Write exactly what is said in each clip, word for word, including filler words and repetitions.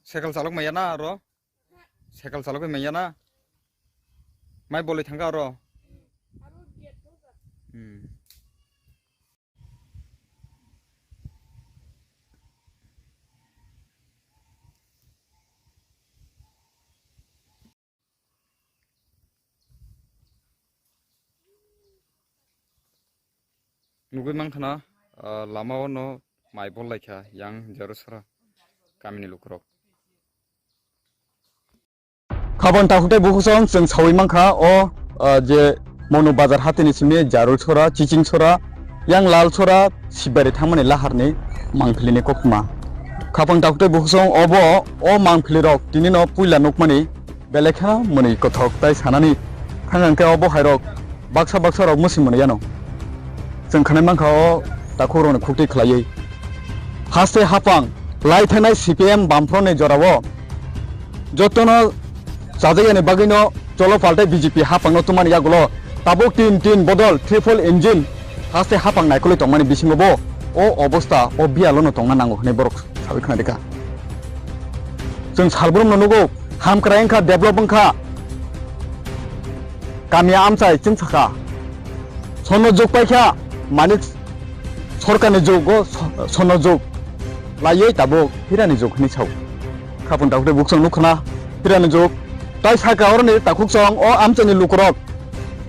Cycle chalok maya na aro? Cycle chalok maya na? Mai bolai thangka aro? Hmm. Nugui mankha na, ah, lama o no mai bol laikha yang Jarusora kamini lukurok. Khabon takhuk tei bukhuk song chwng saui mankha o, ah, je Monu Bazar hatini simi Jarul sora, Chiching sora, yang Lal sora, Sibari thangmani laharni mangpili ni koktma. Khabon takhuk tei bukhuk song obo o mangpili rok tini no puila nukmani belai kheno mwnwi kothok tai sanani thang hwnkhe obo hai rok baksa baksa rok mwswi mwnwi yano. Chwng khanai mankha o takhuk rokni khuktwi khlaiwi. Haste hapang lai thanai C P M Bamfront ni jorao jotono chajakya ni bagwi no cholo paltai B J P hapang no tumani yagulo tabuk tin tin bodol triple engine haste hapang naikolwi tongmani bisingo bo o obostha o biyalo no tongna nango hwnwi borok sawi khna rikha. Chwng salbrum no nugo, hamkrai wngkha, develop wngkha, kami amchai chwng sakha, sono jug paikha, manik sorkarni jug o so-, sono jug laiwi tabuk hirani jug hwnwi sao. Khapang takhuk tei bukhuk song nukha na hirani jug. Tai saka oroni takhuk song o amchaini lukurok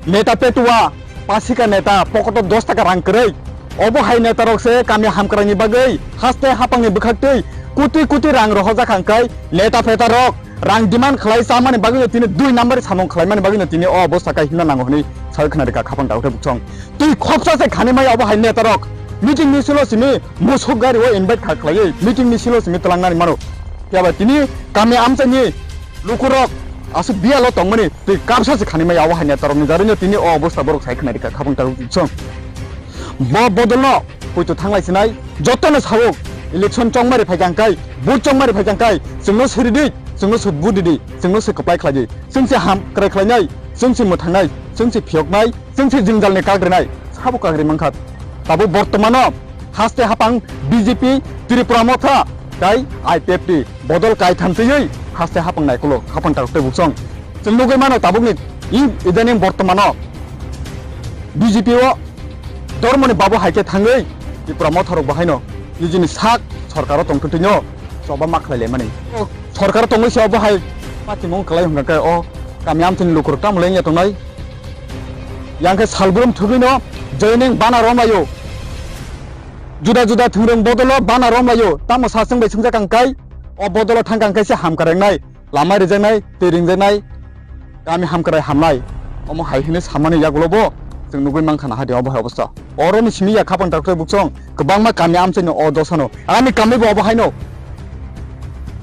neta petua, pasika neta, pokoto dos taka rang kwrwi. Obo hai neta rok se kami hamkrai ni bagwi haste hapang ni bwkhak twi kuti kuti rang rohorjak hangkai neta peta rok rang demand khlai chamani bagwi no tini dui number samung khlaimani bagwi no tini o obostha kai himna nango hwnwi sawi khna rikha khapang takhuk tei bukhuk song. Twi khopsa se khani mai obo hai neta rok meeting ni silo simi musuk gari o invite kha khlaiwi meeting ni silo simi twlangnani mano. Phiya ba tini kami amchaini lukurok aswk biyalo tongmani twi kapsa se khani mai obo hai neta rokni jarino tini o obostha borok sai khna rikha khapang takhuk tei bukhuk song. Bo bodolno poito thanglai sinai jotono sao election chongmari phaikha hwnkhe vote chongmari phaikha hwnkhe chwngno siridi chwngno sut vote didi chwngno se kwplai khlaidi chwngse ham kwrai khlainai chwngse mwthangnai chwngse phiyoknai chwngse jwngjalni kagrinai sabo kagri mankha. Tabuk bortomano haste hapang B J P, Tripura Motha, tai I P F T bodol kaitham twiwi haste hapang naikolo, hapang takhuk tei bukhuk song. Chwng nugwi mano tabukni i-, idaning bortomano B J P o dormoni babu hai khe thangwi Tripura Motha rok bo haino nijini sak sorkaro tongthwng twino choba ma khlai laimani. O sorkaro tongwi se obo hai patimung kwlai hwnkha khe o kami amtwini lukurok tamo le wngya tongnai. Yang khe salbrum thwgwino joining bana romlaio. Juda juda thwngrwng bodolo bana romlaio. Tamo sachwng bai swngjak ang kai, o bodolo thang kang kaisa hamkar wngnai, lama rijaknai, twi ringjaknai, kami hamkrai hamnai. Omo hai hwnwi samani yagulo bo chwng nugwi mankha na hadi obo hai obostha. Oroni simi ya khapang takhuk tei bukhuk song kwbangma kami amchaino o dosano. Ani kami bo obo haino.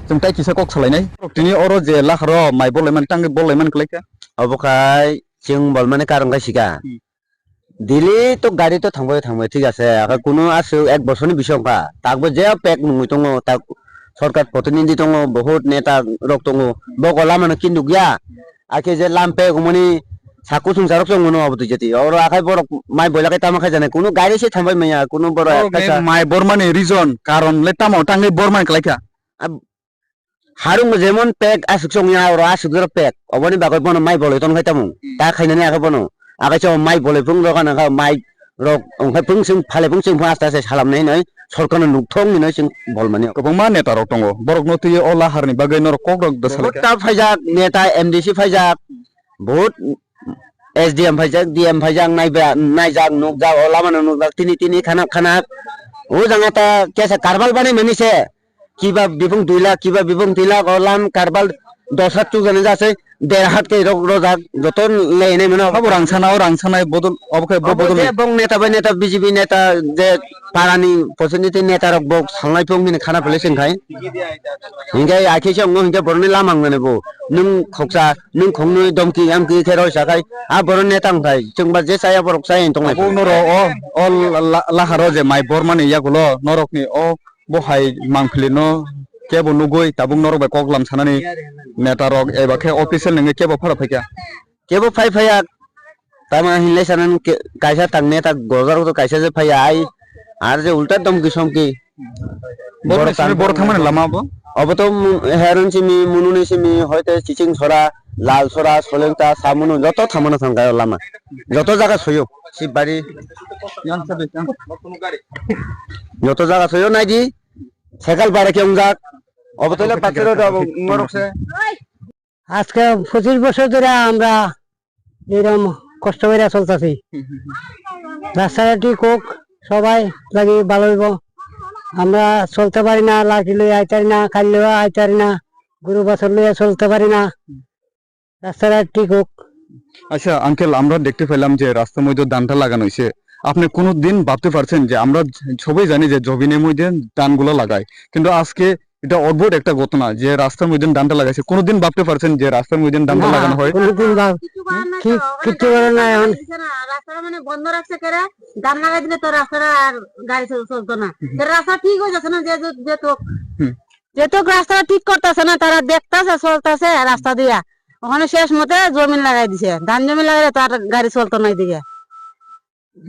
Chwng tai kisa kok salainai. Tini oro je laharo mai bolaimani tangwi bolaimani kwlaikha. Obo khai chwng bolmani karon khai sika. Hmm. Daily to gari to thangbai thangbai, thik ase. Akha kunu aswk ek bosorni bisingo wngkha. Takbo je pek nungwi tongo, tak sorkar protinidhi tongo, bahut neta rok tongo. Boko lamano ki nukya? Akhe je lam pek wngmani sak kusung charok chwng mano abo twijati. Oro akhai borok mai boila khai tamo khai jani. Kunu gari se thangbai maya, kunu borok kaisa mai bormani reason, karon le tamo tangwi bormani kwlaikha? Harung jemon pek aswk songya oro aswk jora pek. Oboni bagwi bono mai bolwi tong khai tamo. Hmm. Ta khainani akhe bono. Akaisa mai bolwi phung rok nangkha mai rok ongkhai phung sing phale phung sing phung aste aste salam nai nai sorkarno nukthok ni nai sing bolmani. Kwbangma neta rok tongo. Borokno twiwi o laharni bagwi norok kok rok da salai kha. Bahut ta phaijak neta M D C phaijak. Bahut S D M phaijak, D M phaijak, naiba-, naijak, nukjak, o lamano nukjak, tini tini khanak khanak. O jang ta kesa karbal bani mani se. Kiba bibung dui lakh, kiba bibung tin lakh, o lam karbal dos hat chukjani jasai, der hat khe rok rojak, joto leinai mano. Abo rang sana, o rang sanai bodol, obo khe bo-, bodol. Je bong neta bai neta, B J P neta, je parani protinidhi neta rok bok salnai phung bini khana pele sing khai. Hinkhe akhe se ongo hinkhe boroni lamang nani bo. Nung khoksa, nung khongnwi domki yamki khe roi sakhai. A boroni neta wngkhai, chwngba je chaya borok chaya tongnai. Abo noro o, o la-, la-, laharo je mai bormani yagulo norokni o bo hai mangpili no kebo nugwi tabuk norok bai kok lam sanani neta rok eba khe official nungwi kebo phara phaikha. Kebo phai phaiya tamo hinlai sanani ke-, kaisa tang neta gojar to kaisa je phaiya ai ar je ulta domki somki Borok borok simi borok thangmani lama bo? Obo to mu-, Heron simi, Mununi simi, hoite Chiching Sora, Lal Sora, Solengta, Samunu, joto thangmano thangkha lama. Joto jaga soyo, Sibari. Joto jaga soyo, naidi. Cycle bara khe wngjak. Obo to le batero do, obo ngorok se. আজকে পঁচিশ বছর ধরে আমরা এরকম কষ্ট করে চলতেছি। রাস্তাটা ঠিক হোক, সবাই লাগি ভালো হইব। আমরা চলতে পারি না, লাঠি লইয়া আইতারি না, কাল লইয়া আইতারি না, গরু বাছুর লইয়া চলতে পারি না। রাস্তাটা ঠিক হোক। আচ্ছা আঙ্কেল, আমরা দেখতে পেলাম যে রাস্তার মধ্যে ধানটা লাগানো হয়েছে। আপনি কোনো দিন ভাবতে পারছেন যে আমরা সবাই জানি যে জবিনের মধ্যে ধানগুলো লাগায়, কিন্তু আজকে এটা অদ্ভুত একটা ঘটনা যে রাস্তার মধ্যে ধানটা লাগাইছে। কোনোদিন ভাবতে পারছেন যে রাস্তার মধ্যে ধানটা না, লাগানো হয়? কোনোদিন ভাব-, কিছু করার নাই, কি-, এখন কিচ্ছু করার নাই এখন। রাস্তাটা মানে বন্ধ রাখছে কেরা? ধান লাগাই দিলে তো রাস্তাটা আর গাড়ি চল-, চলতো না। হুম। তো রাস্তা ঠিক হয়ে যাচ্ছে না, যে, যে, যে তো, হুম। যে তো রাস্তাটা ঠিক করতেছে না, তারা দেখতাছে, চলতেছে রাস্তা দিয়া। ওখানে শেষ মতে জমিন লাগাই দিছে, ধান জমিন লাগাইলে তো আর গাড়ি চলতো না এদিকে।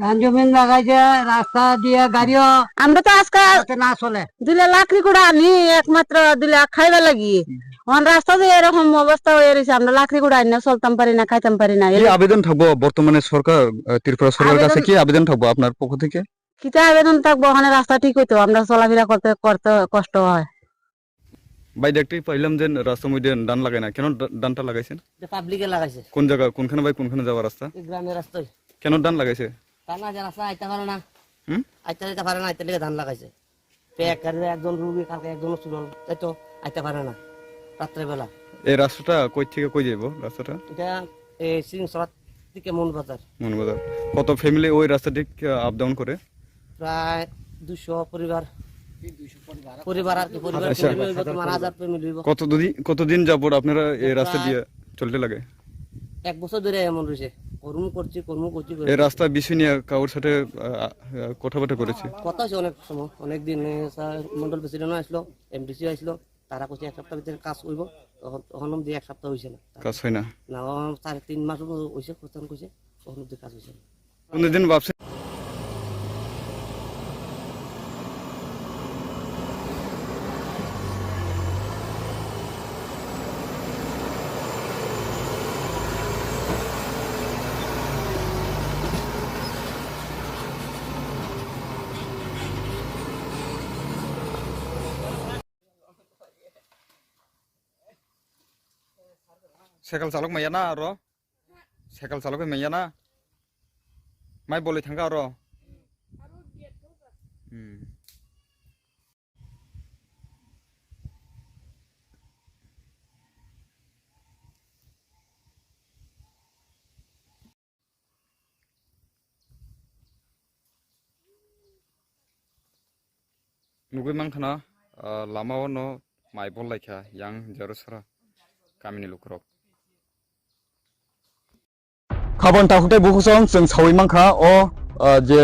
ধান জমিন লাগাইছে, রাস্তা দিয়ে গাড়িও আমরা তো আজকাল যাতে না চলে। দিলে লাকড়ি কুড়া আনি একমাত্র দিলে খাইবার লাগি। হুম। অন রাস্তা যে এরকম অবস্থা হয়ে রয়েছে, আমরা লাকড়ি কুড়া আনি চলতাম পারি না, খাইতাম পারি না। কি এর আবেদন থাকবো বর্তমানে সরকার, আহ, ত্রিপুরা সরকারের কাছে আবেদন কি আবেদন থাকবো আপনার পক্ষ থেকে? কিতা আবেদন থাকবো, ওখানে রাস্তা ঠিক হইতো, আমরা চলাফেরা করতে, করতে কষ্ট হয়। ভাই, দেখতেই পাইলাম যে রাস্তার মধ্যে ধান লাগায় না, কেন ধা-, ধানটা লাগাইছেন? এটা পাবলিকে লাগাইছে। কোন জায়গা, কোনখানে ভাই, কোনখানে যাওয়া রাস্তা? এই গ্রামের রাস্তায়। কেন ধান লাগাইছে? ধান লাগাইছে, রাস্তা আইতে পারে না। হুম? আইতে যাইতে পারে না, আইতে লেগে ধান লাগাইছে। তো এক গাড়িতে একজন রুগী, কালকে একজন অসুস্থ হলো, তাই তো আইতে পারে না রাত্রেবেলা। এই রাস্তাটা কই থেকে কই যাইব রাস্তাটা? এটা এই সিংসরা থেকে মৌলভীবাজার। মৌলভীবাজার। কত ফ্যামিলি ওই রাস্তা দিয়ে, আহ, আপ ডাউন করে? প্রায় দুশো পরিবার। পরিবার আর কি, পরিবার আচ্ছা। ফ্যামিলি হইব, তোমার হাজার ফ্যামিলি হইব। কতদিন, কতদিন যাবত আপনারা এই রাস্তা প্রায় দিয়ে চলতে লাগে? এক বছর ধরে এমন রয়েছে, কর্ম করছি, কর্ম করছি, এই কর্ম করছি। রাস্তার বিষয় নিয়ে কারোর সাথে, আহ, আহ, কথাবার্তা করেছে? কথা হয়েছে অনেক সময়, অনেক দিন, এ, স্যার, মন্ডল প্রেসিডেন্টও আসলো, এমডিসি আসলো, তারা কইছে এক সপ্তাহ ভিতরে কাজ হইব, তখন, তখন অবধি এক সপ্তাহ হইছে না। কাজ হয় না? না, ও সাড়ে তিন মাস হইছে, প্রথম কইছে, তখন অবধি কাজ হইছে না। কোনদিন ভাবছেন? Cycle chalok maya na aro? Cycle chalok maya na? Mai bolwi thangkha aro? Hmm. Nugwi mankha na, ah, lama o no mai bol laikha yang Jarusara kamini lukurok. Khabon takhuk tei bukhusong chwng sawi mankha o, ah, je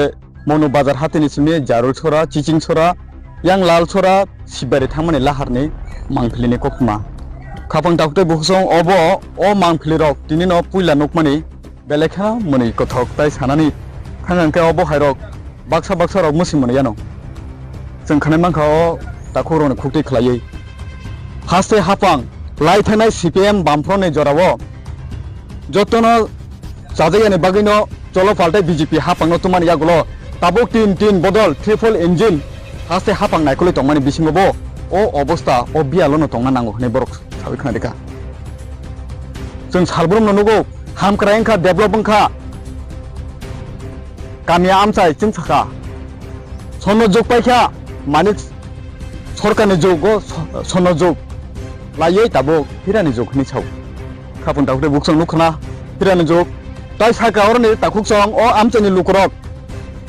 Monu bazar hatini simi Jarusara, Chichingsara, yang Lalsara, Sibari thangmani laharni mangpilini koktma. Khabon takhuk tei bukhusong obo o mangpilirok tinino puila nukmani belai kheno mwnwi kothok tai sanani thang hwnkhe obo hairok baksa baksa rok mwswi mwnwi yano. Chwng khanai mankha o takhukrokni khuktwi khlaiwi. Haste hapang lai thangnai C P M Bamfront ni jorao jotono chajakya ni bagwi no cholo paltai B J P hapang no tumani yagulo tabuk tin tin bodol triple engine haste hapang naikolwi tongmani bisingo bo o obostha o biyalo no tongna nango hwnwi borok sawi khna rikha. Chwng salbrum no nugo, hamkrai wngkha, develop wngkha, kami amchai chwng sakha, sonno jug paikha, manik sorkarni jugo so-, sonno jug laiwi tabuk hirani jug hinwi sao. Khapung takhuk tei buksong nukkhana hirani jug. Tai saka oroni takhuk song o amchaini lukurok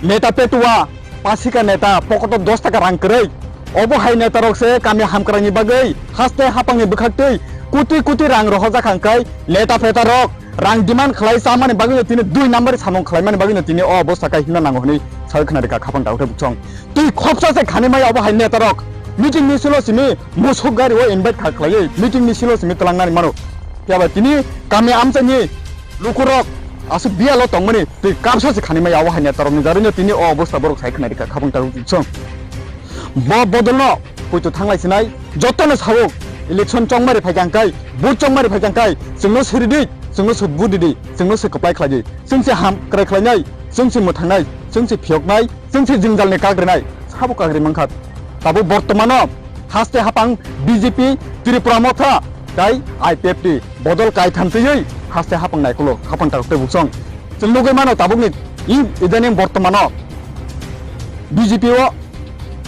neta petua, pasika neta, pokoto dos taka rang kwrwi. Obo hai neta rok se kami hamkrai ni bagwi haste hapang ni bwkhak twi kuti kuti rang rohorjak hangkai neta peta rok rang demand khlai chamani bagwi no tini dui number samung khlaimani bagwi no tini o obostha kai himna nango hwnwi sawi khna rikha khapang takhuk tei buksong. Twi khopsa se khani maya obo hai neta rok meeting ni silo simi musuk gari o invite kha khlaiwi meeting ni silo simi twlangnani mano. Phiya ba tini kami amchaini lukurok aswk biyalo tongmani twi kapsa se khani maya obo hai neta rokni jarino tini o obostha borok sai khna rikha khapang takhuk tei buksong. Bo bodolno poito thanglai sinai, jotono sabuk election chongmari phaikha hwnkhe, vote chongmari phaikha hwnkhe, chwngno siridi, chwngno sut vote didi, chwngno sut kwplai khlaidi, chwngse ham kwrai khlainai, chwngse mwthangnai, chwngse phiyoknai, chwngse jwngjalni kagrinai, sabo kagri mankha. Tabuk bortomano haste hapang B J P, Tripura Motha, tai I P F T bodol kaitham twiwi haste hapang naikolo, hapang takhuk tei buksong. Chwng nugwi mano tabukni i-, idaning bortomano B J P o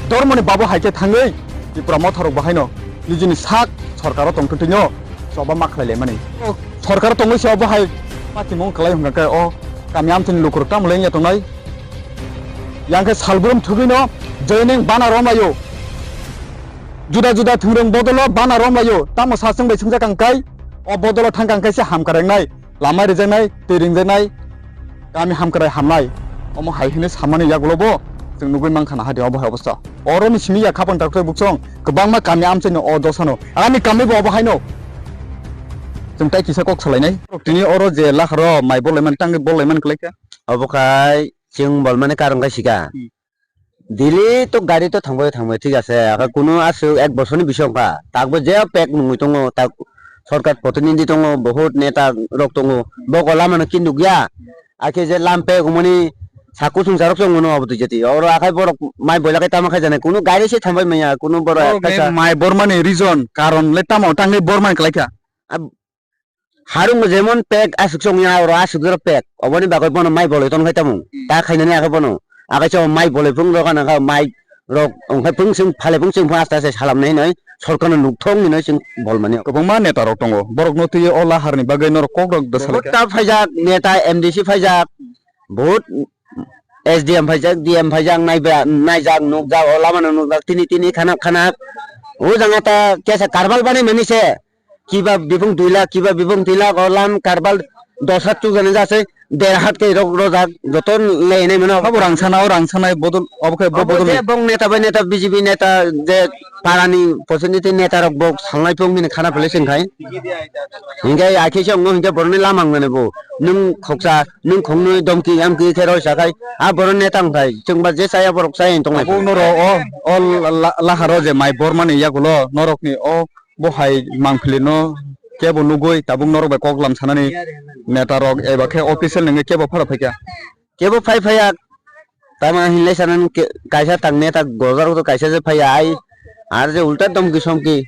dormoni babu hai khe thangwi Tripura Motha rok bo haino nijini sak sorkaro tongthwng twino choba ma khlai laimani. O sorkaro tongwi se obo hai patimung kwlai hwnkha khe o kami amchini lukurok tamo lengya tongnai. Yang khe salbrum thugwino joining bana romlaio. Juda juda thwngrwng bodolo bana romlaio. Tamo sachwng bai swngjak ang kai, o bodolo thang kang kaisa hamkar wngnai. Lama rijaknai, twi ringjaknai, kami hamkrai hamnai. Omo hai hwnwi samani yagulo bo chwng nugwi mankha na hadi obo hai obostha. Oroni simi ya khapang taktwi buksong kwbangma kami amchaino o dosano. Ani kami bo obo haino. Chwng tai kisa kok salainai. Tini oro je laharo mai bolaiman tangwi bolaiman kwlaikha. Obo khai chwng bolmani karon khai sika. Hmm. Daily to gari to thangbai thangbai, thik ase. Aka kunu aswk ek bosorni bisingo wngkha. Takbo je pek nungwi tongo, tak sorkar protinidhi tongo, bohut neta rok tongo. Boko lamano kin nukya. Akhe je lam pek wngmani saku sungsarok se wngmano abo twijati. Oro akhai borok mai boila khai tamo khai jani. Kunu gari se thangbai manya, kunu borok. Borok ekta ni sa mai bormani reason, karon le tamo tangwi bormani kwlaikha. Ab-, Harung jemon pek aswk songya oro aswk jora pek. Oboni bagwi bono mai boloi ton khai tamo. Hmm. Ta khainani akhe bono. Akaisa mai boloi phung rok ana kha mai rok ongkhai phung sing phale phung sing phung asta se salam nai nai sorkarno nukthong ni nai sing bolmani. Kwbangma neta rok tongo. Borok no twiwi o lahar ni bagwi norok kok rok da salai kha. Bohut ta phaijak neta M D C phaijak. Bohut S D M phaijak, D M phaijak, naiba-, naijak, nukjak, o lama no nukjak, tini tini khanak khanak. O jang ta kesa karbal bani mani se. Kiba bibung dui lakh, kiba bibung tin lakh, o lam karbal dos hat chukjani jase, der hat khe rok rojak, joto lei nai mano. Abo rang sana, o rang sanai bodol, obo khe bo-, obo bodol je ni. Bong neta bai neta, B J P neta, je parani protinidhi neta rok bo salnai phung bini khana pele sing khai. Hinkhe akhe se ongo hinkhe boroni lamang mane bo. Nung khoksa, nung khongnwi domki yamki khe roi sakhai, a boroni neta wngkhai, chwngba je chaya borok chaya tong lai. Abo noro o, o la-, la-, laharo je mai bormani yagulo norokni o bo hai mangpili no kebo nugwi tabuk norok bai kok lam sanani neta rok eba khe official nungwi kebo phara phaikha. Kebo phai phaiya, tamo hinlai sanani ke-, kaisa tang neta gojar to kaisa je phaiya ai, ar je ulta domki somki.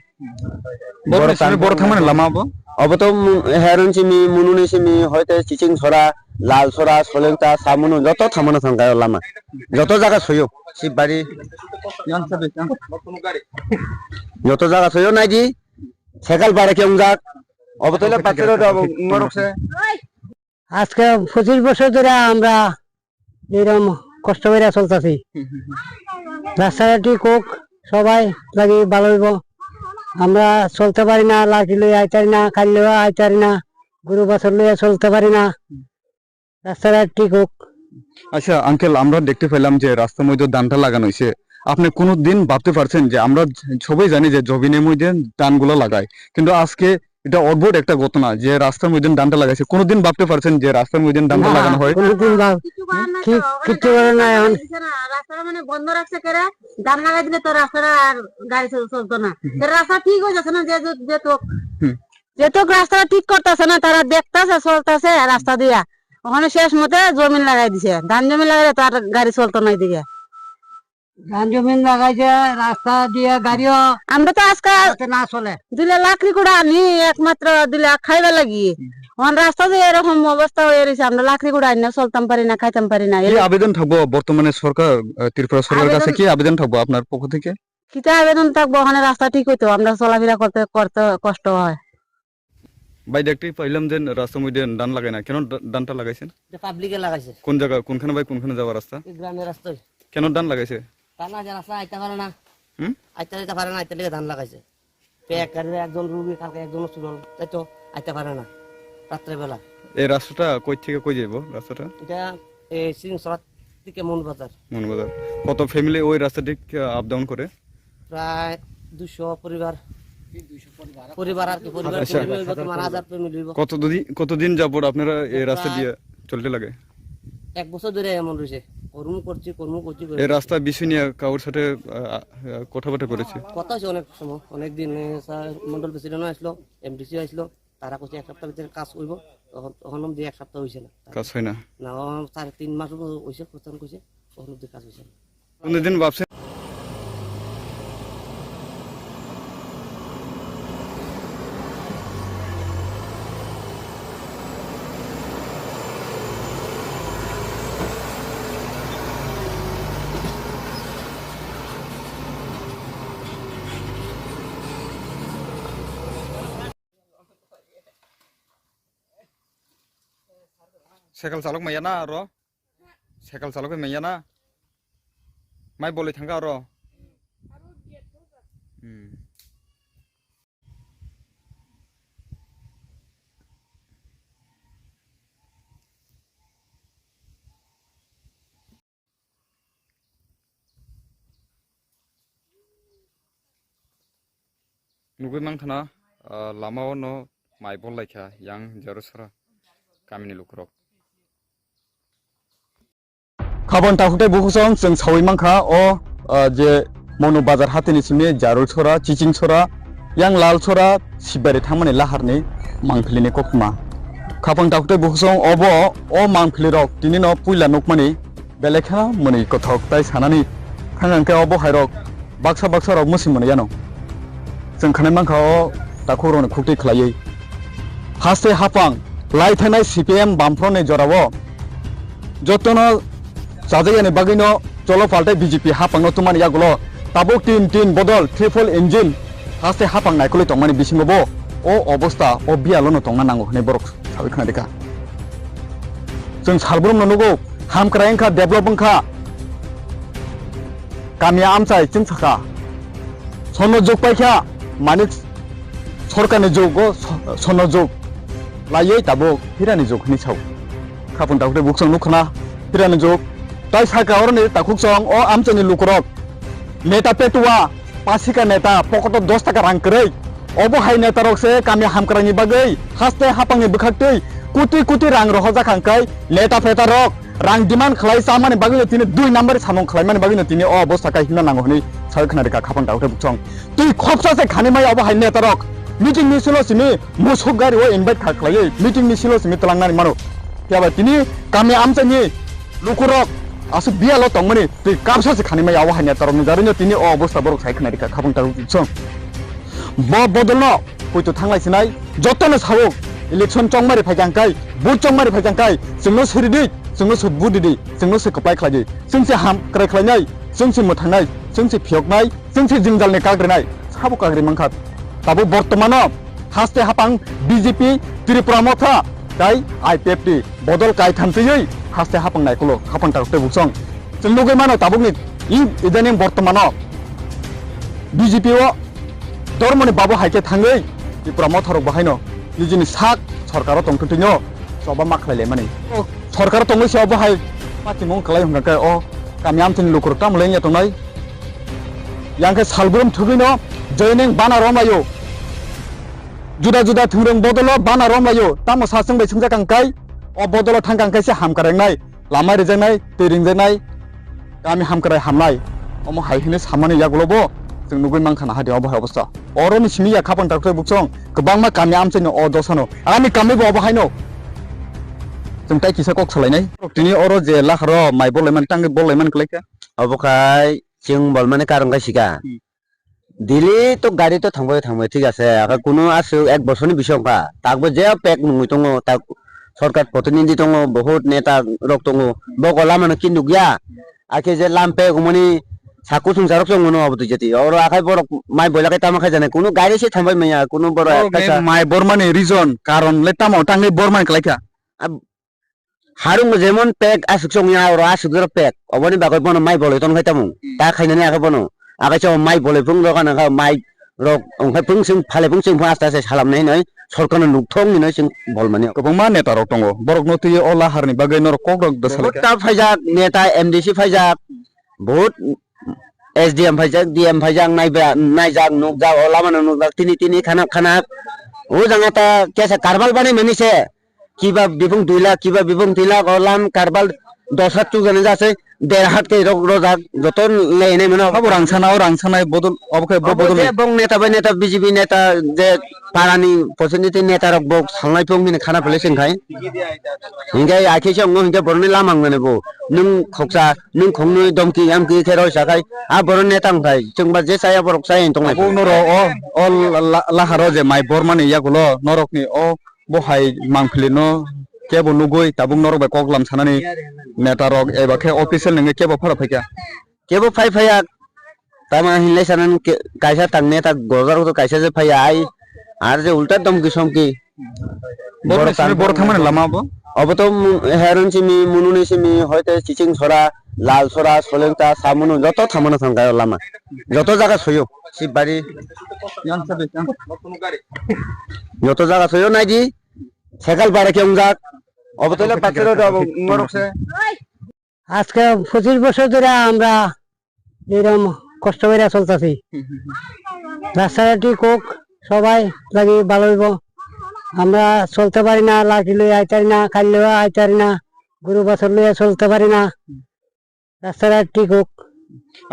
Borok borok simi tang-, borok thangmani lama bo? Obo to mu-, Heron simi, Mununi simi, hoite Chiching Sora, Lal Sora, Solengta, Samunu, joto thangmano thangkha lama. Joto jaga soyo, Sibari. Joto jaga soyo naidi. Sekal bara khe wngjak. Obo tole bathero do abo ngorok se. আজকে পঁচিশ বছর ধরে আমরা এরকম কষ্ট করে চলতেছি। রাস্তাটা ঠিক হোক, সবাই লাগি ভালো হইব। আমরা চলতে পারি না, লাঠি লই আইতারি না, খাইলেও আইতারি না, গরু বাছুর লইয়া চলতে পারি না। রাস্তাটা ঠিক হোক। আচ্ছা আঙ্কেল, আমরা দেখতে পেলাম যে রাস্তার মধ্যে ধানটা লাগানো হয়েছে। আপনি কোনোদিন ভাবতে পারছেন যে আমরা সবাই জানি যে জবিনের মধ্যে ধানগুলো লাগায়, কিন্তু আজকে এটা অদ্ভুত একটা ঘটনা যে রাস্তার মধ্যে ধানটা লাগাইছে। কোনোদিন ভাবতে পারছেন যে রাস্তার মধ্যে ধানটা না, লাগানো হয়? কোনোদিন ভাব-, কিছু করার নাই তো, কি-, ওখানে কিচ্ছু করার নাই এখন। দিছে না, রাস্তাটা মানে বন্ধ রাখছে কেরা, ধান লাগাই দিলে তো রাস্তাটা আর গাড়ি চল-, চলতো না। হুম। তো রাস্তা ঠিক হয়ে যাচ্ছে না, যে, যে, যে তো, হুম। যে তো রাস্তাটা ঠিক করতেছে না, তারা দেখতাছে, চলতেছে রাস্তা দিয়া। ওখানে শেষ মতে জমিন লাগাই দিছে, ধান জমিন লাগাইলে তো আর গাড়ি চলতো না এদিকে। ধান জমিন লাগাইছে, রাস্তা দিয়ে গাড়িও আমরা তো আজকাল যাতে না চলে। দিলে লাকড়ি গুঁড়া আনি একমাত্র দিলে খাইবার লাগি। হুম। এখন রাস্তা যে এরকম অবস্থা হয়ে রয়েছে, আমরা লাকড়ি গুঁড়া আনি না চলতাম পারি না, খাইতাম পারি না। কি এর আবেদন থাকবো বর্তমানে সরকার, আহ, ত্রিপুরা সরকারের কাছে আবেদন কি আবেদন থাকবো আপনার পক্ষ থেকে? কিতা আবেদন থাকবো, ওখানে রাস্তা ঠিক হইতো, আমরা চলাফেরা করতে, করতে কষ্ট হয়। ভাই, দেখতেই পাইলাম যে রাস্তার মধ্যে ধান লাগায় না, কেন ধা-, ধানটা লাগাইছেন? এটা পাবলিকে লাগাইছে। কোন জায়গা, কোনখানে ভাই, কোনখানে যাওয়া রাস্তা? এই গ্রামের রাস্তায়। কেন ধান লাগাইছে? ধান আছে, রাস্তা আইতে পারে না। হুম? আইতে যাইতে পারে না, আইতে লেগে ধান লাগাইছে। তো এক গাড়িতে একজন রুগী, কালকে একজন অসুস্থ হলো, তাই তো আইতে পারে না রাত্রেবেলা। এই রাস্তাটা কই থেকে কই যাইব রাস্তাটা? এটা এই সিংসরা থেকে মন বাজার। মন বাজার। কত ফ্যামিলি ওই রাস্তা দিয়ে আপ ডাউন করে? প্রায় দুশো পরিবার। পরিবার আর কি, পরিবার আচ্ছা। ফ্যামিলি হইব, তোমার হাজার ফ্যামিলি হইব। কতদিন, কতদিন যাবত আপনারা এই রাস্তা প্রায় দিয়ে চলতে লাগে? এক বছর ধরে এমন রয়েছে, কর্ম করছি, কর্ম করছি, কর্ম এই করছি। রাস্তা বিষয় নিয়ে কারোর সাথে, আহ, আহ, কথাবার্তা করেছে? কথা হয়েছে অনেক সময়, অনেক দিন, এ, স্যার মন্ডল প্রেসিডেন্টও আসলো, এমডিসিও আসলো, তারা কইছে এক সপ্তাহ ভিতরে কাজ হইব, তখন, তখন অবধি এক সপ্তাহ হয়েছে না। কাজ হয় না? না, ও চার তিন মাস হইছে, প্রথম কইছে, তখন অবধি কাজ হয়েছে না। কোনদিন ভাবছেন? Cycle chalok maya na aro? Cycle chalok maya na? Mai bolwi thangkha aro? Hmm. Nugwi mankha na, ah, lama o no mai bol laikha yang Jarusora kamini lukurok. Khabon takhuk tei bukhuk song chwng sawi mankha o, ah, je Monu bazar hatini simi Jarul sora, Chiching sora, yang Lal sora, Sibari thangmani laharni mangpili ni koktma. Khabon takhuk tei bukhuk song obo o mangpili rok tini no puila nukmani belai kheno mwnwi kothok tai sanani thang hwnkhe obo hairok baksa baksa rok mwswi mwnwi yano. Chwng khanai mankha o takhukrokno khuktwi khlaiwi. Haste hapang lai thangnai C P M Bamfront ni jorao jotono chajakya ni bagwi no cholo paltai B J P hapang no tumani yagulo tabuk tin tin bodol triple engine haste hapang naikolwi tongmani bisingo bo o obostha o biyalo no tongna nango hwnwi borok sawi khna rikha. Chwng salbrum no nugo, hamkrai wngkha, develop wngkha, kami amchai chwng sakha, sonno jug paikha, manik sorkarni jugo so-, sonno jug laiwi tabuk hirani jug hwnwi sao. Khapung takhuk tei bukhuk song nukhuna hirani jug tai saka oroni takhuk song o amchaini lukurok neta petua. Pasika neta pokoto dos taka rang kwrwi. Obo hai neta rok se kami hamkrai ni bagwi haste hapang ni bwkhak twi kuti kuti rang rohorjak hangkai neta peta rok rang demand khlai chamani bagwi no tini dui number samung khlai mani bagwi no tini o obostha kai himna nango hwnwi sawi khna rikha khapang dakhuk tei buksong. Twi khopsa se khani mai obo hai neta rok meeting misil o simi musuk gari o invite kha khlaiwi meeting misil o simi twlang nani mano. Phiya bai tini kami amchai ni lukurok aswk biyalo tongmani twi kabsa se khani mai obo hai neta rok ni jarwi no tini o obostha borok sai khna rikha khapang dakhuk tei buksong. Bo bodolno poito thanglai sinai jotono sao election chongmari phaikha hwnkhe vote chongmari phaikha hwnkhe chwngno siridi chwngno se vote didi chwngno se kwplai khlaidi chwngse ham kwrai khlainai chwngse mwthangnai chwngse phiyoknai chwngse jingjalni kagrinai sabo kagri mankha tabuk bortomano haste hapang B J P Tripura Motha tai I P F T bodol kai thamtwiwi haste hapang naikolo khapang dakhuk tei buksong. Chwng nugwi mano tabukni i-, idaning bortomano B J P o dormoni babu hai khe thangwi Tripura Motha rok bo haino nijini sak sorkaro tongthwtwino choba ma khlai laimani. O sorkaro tongwi se obo hai patimung khlai hwnkha khe o kami amchaini lukurok tamo lengya tongnai. Yang khe salbrum thwgwino joining bana romlaio. Juda juda thwngrwng bodolo bana romlaio. Tamo sachwng bai swngjak ang kai, o bodolo thang kang kaisa hamkar wngnai, lama rijaknai, twi ringjaknai, kami hamkrai hamnai. Omo hai hwnwi samani yagulo bo chwng nugwi mankha na hadi obo hai obostha. Oroni simi ya khapang dakhuk tei buksong kwbangma kami amchaini o dosano. Ani kami bo obo haino. Chwng tai kisa kok salainai. Tini oro je laharo mai bol laimani tangwi bol laimani kwlaikha. Obo khai chwng bol mani karon khai sika. Hmm. Daily to gari to thangbai thangbai, thik ase. Akha kunu aswk ek bosorni bisingo wngkha. Takbo je pek nungwi tongo, tak sorkar protinidhi tongo, bahut neta rok tongo. Boko lama no ki nukya. Akhe je lam pek wngmani saku sungsarok se wngmano abo twi jati. Oro akhai borok mai boila khai tamo khai jani. Kunu gari se thangbai manya, kunu borok. Borok ni kaisa mai bormani reason, karon le tamo tangwi bormani kwlaikha? Ab-, Harung jemon pek aswk song ya oro aswk jora pek. Oboni bagwi bono mai bolwi ton khai tamo. Hmm. Ta khainani akhe bono. Akhe chamo mai bolwi phung dogan kha mai rok ongkhai phung sing phale phung sing phung aste aste salam nai nai sorkarno nukthok ni nai sing bol mani. Kwbangma neta rok tongo. Borok no twi o lahar ni bagwi norok kok rok da salai kha. Ta phaijak neta M D C phaijak. Bahut S D M phaijak, D M phaijak, naiba, naijak, nukjak, o lama no nukjak, tini tini khanak khanak. O jang ta kesa karbal bani mani se. Kiba bibung dui lakh, kiba bibung tin lakh, o lam karbal dos hat chuk jani jasai, der hat ke rok rojak, joto lei nai mano. Abo rang sana, o rang sanai bodol, obo khe bo Obo bodol. Je bong neta bai neta, B J P neta, je parani protiniti neta rok bo salnai phung hini khana pele sing khai. Hingke akhe se ongo hingke boroni lama wngmani bo. Nung khoksa, nung khongnwi domki yamki khe roi sakhai. A boroni neta wngkhai. Chwngba je chaya borok chaya wng tongnai. Abo noro o, o la-, la-, laharo je mai bormani yagulo norokni o bo hai mangpili no kebo nugui tabuk norok bai kok lam sanani neta rok eba khe official nungwi kebo phara phaikha. Kebo phai phaiya, tamo hinlai sanan ke-, kaisa tang neta gojar gojar kaisa je phaiya ai, ar je ulta domki somki. Boro Borok simi tan boro thangmani lama bo? Obo to mu-, Heron simi, Mununi simi, hoite Chiching Sora, Lal Sora, Solengta, Samunu, joto thangmano thangkha o lama. Joto jaga soyo, Sibari. Yang sabe, yang. Joto jaga soyo naidi, Sekal bara khe wngjak. Obo tole patsero do abo ngorok se. আজকে পঁচিশ বছর ধরে আমরা এরকম কষ্ট করে চলতেছি। রাস্তাটা ঠিক হোক, সবাই লাগি ভালো হইব। আমরা চলতে পারি না, লাঠি লইয়া আইতারি না, খাইলেও আইতারি না, গরু বাছুর লইয়া চলতে পারি না। রাস্তাটা ঠিক হোক।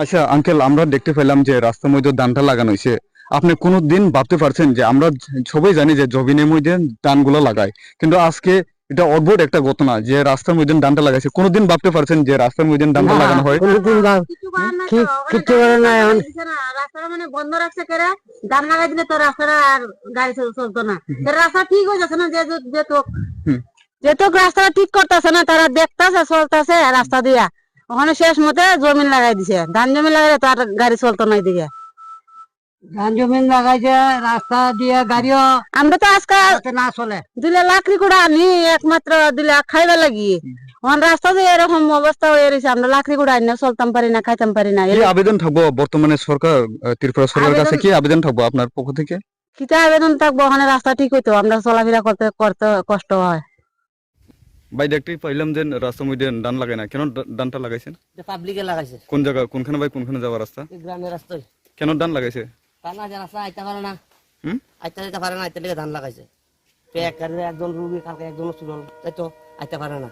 আচ্ছা আঙ্কেল, আমরা দেখতে পেলাম যে রাস্তার মধ্যে ধানটা লাগানো হয়েছে। আপনি কোনো দিন ভাবতে পারছেন যে আমরা সবাই জানি যে জমিনের মধ্যে ধানগুলো লাগায়, কিন্তু আজকে এটা অদ্ভুত একটা ঘটনা যে রাস্তার মধ্যে ধানটা লাগাইছে। কোনোদিন ভাবতে পারছেন যে রাস্তার মধ্যে ধানটা না, লাগানো হয়? কোনোদিন ভাব-, কিছু করার নাই, কি-, এখন দিছে না, রাস্তাটা মানে বন্ধ রাখছে কেরা? ধান লাগাই দিলে তো রাস্তাটা আর গাড়ি চল-, চলতো না। তো রাস্তা ঠিক হয়ে যাচ্ছে না, যে, যে, যে তো, হুম। যে তো রাস্তাটা ঠিক করতেছে না, তারা দেখতাছে, চলতেছে রাস্তা দিয়া। ওখানে শেষ মতে জমিন লাগাই দিছে, ধান জমিন লাগাইলে তো আর গাড়ি চলতো না এদিকে। ধান জমিন লাগাইছে, রাস্তা দিয়ে গাড়িও আমরা তো আজকাল যাতে না চলে। দিলে লাকড়ি কুড়া আনি একমাত্র দিলে খাইবার লাগি। হুম। অন রাস্তা যে এরকম অবস্থা হয়ে রয়েছে, আমরা লাকড়ি কুড়া আনি চলতাম পারি না, খাইতাম পারি না। কি এর আবেদন থাকবো বর্তমানে সরকার, আহ, ত্রিপুরা সরকারের কাছে আবেদন কি আবেদন থাকবো আপনার পক্ষ থেকে? কিতা আবেদন থাকবো, ওখানে রাস্তা ঠিক হইতো, আমরা চলাফেরা করতে, করতে কষ্ট হয়। ভাই, দেখতেই পাইলাম যে রাস্তার মধ্যে ধান লাগায় না, কেন ধা-, ধানটা লাগাইছেন? এটা পাবলিকে লাগাইছে। কোন জায়গা, কোনখানে ভাই, কোনখানে যাওয়া রাস্তা? এই গ্রামের রাস্তায়। কেন ধান লাগাইছে? তা না, যে রাস্তা আইতে পারে না। হুম? আইতে যেতে পারে না, আইতে লেগে ধান লাগাইছে। তো এক গাড়িতে একজন রুগী, কালকে একজন অসুস্থ হলো, তাই তো আইতে পারে না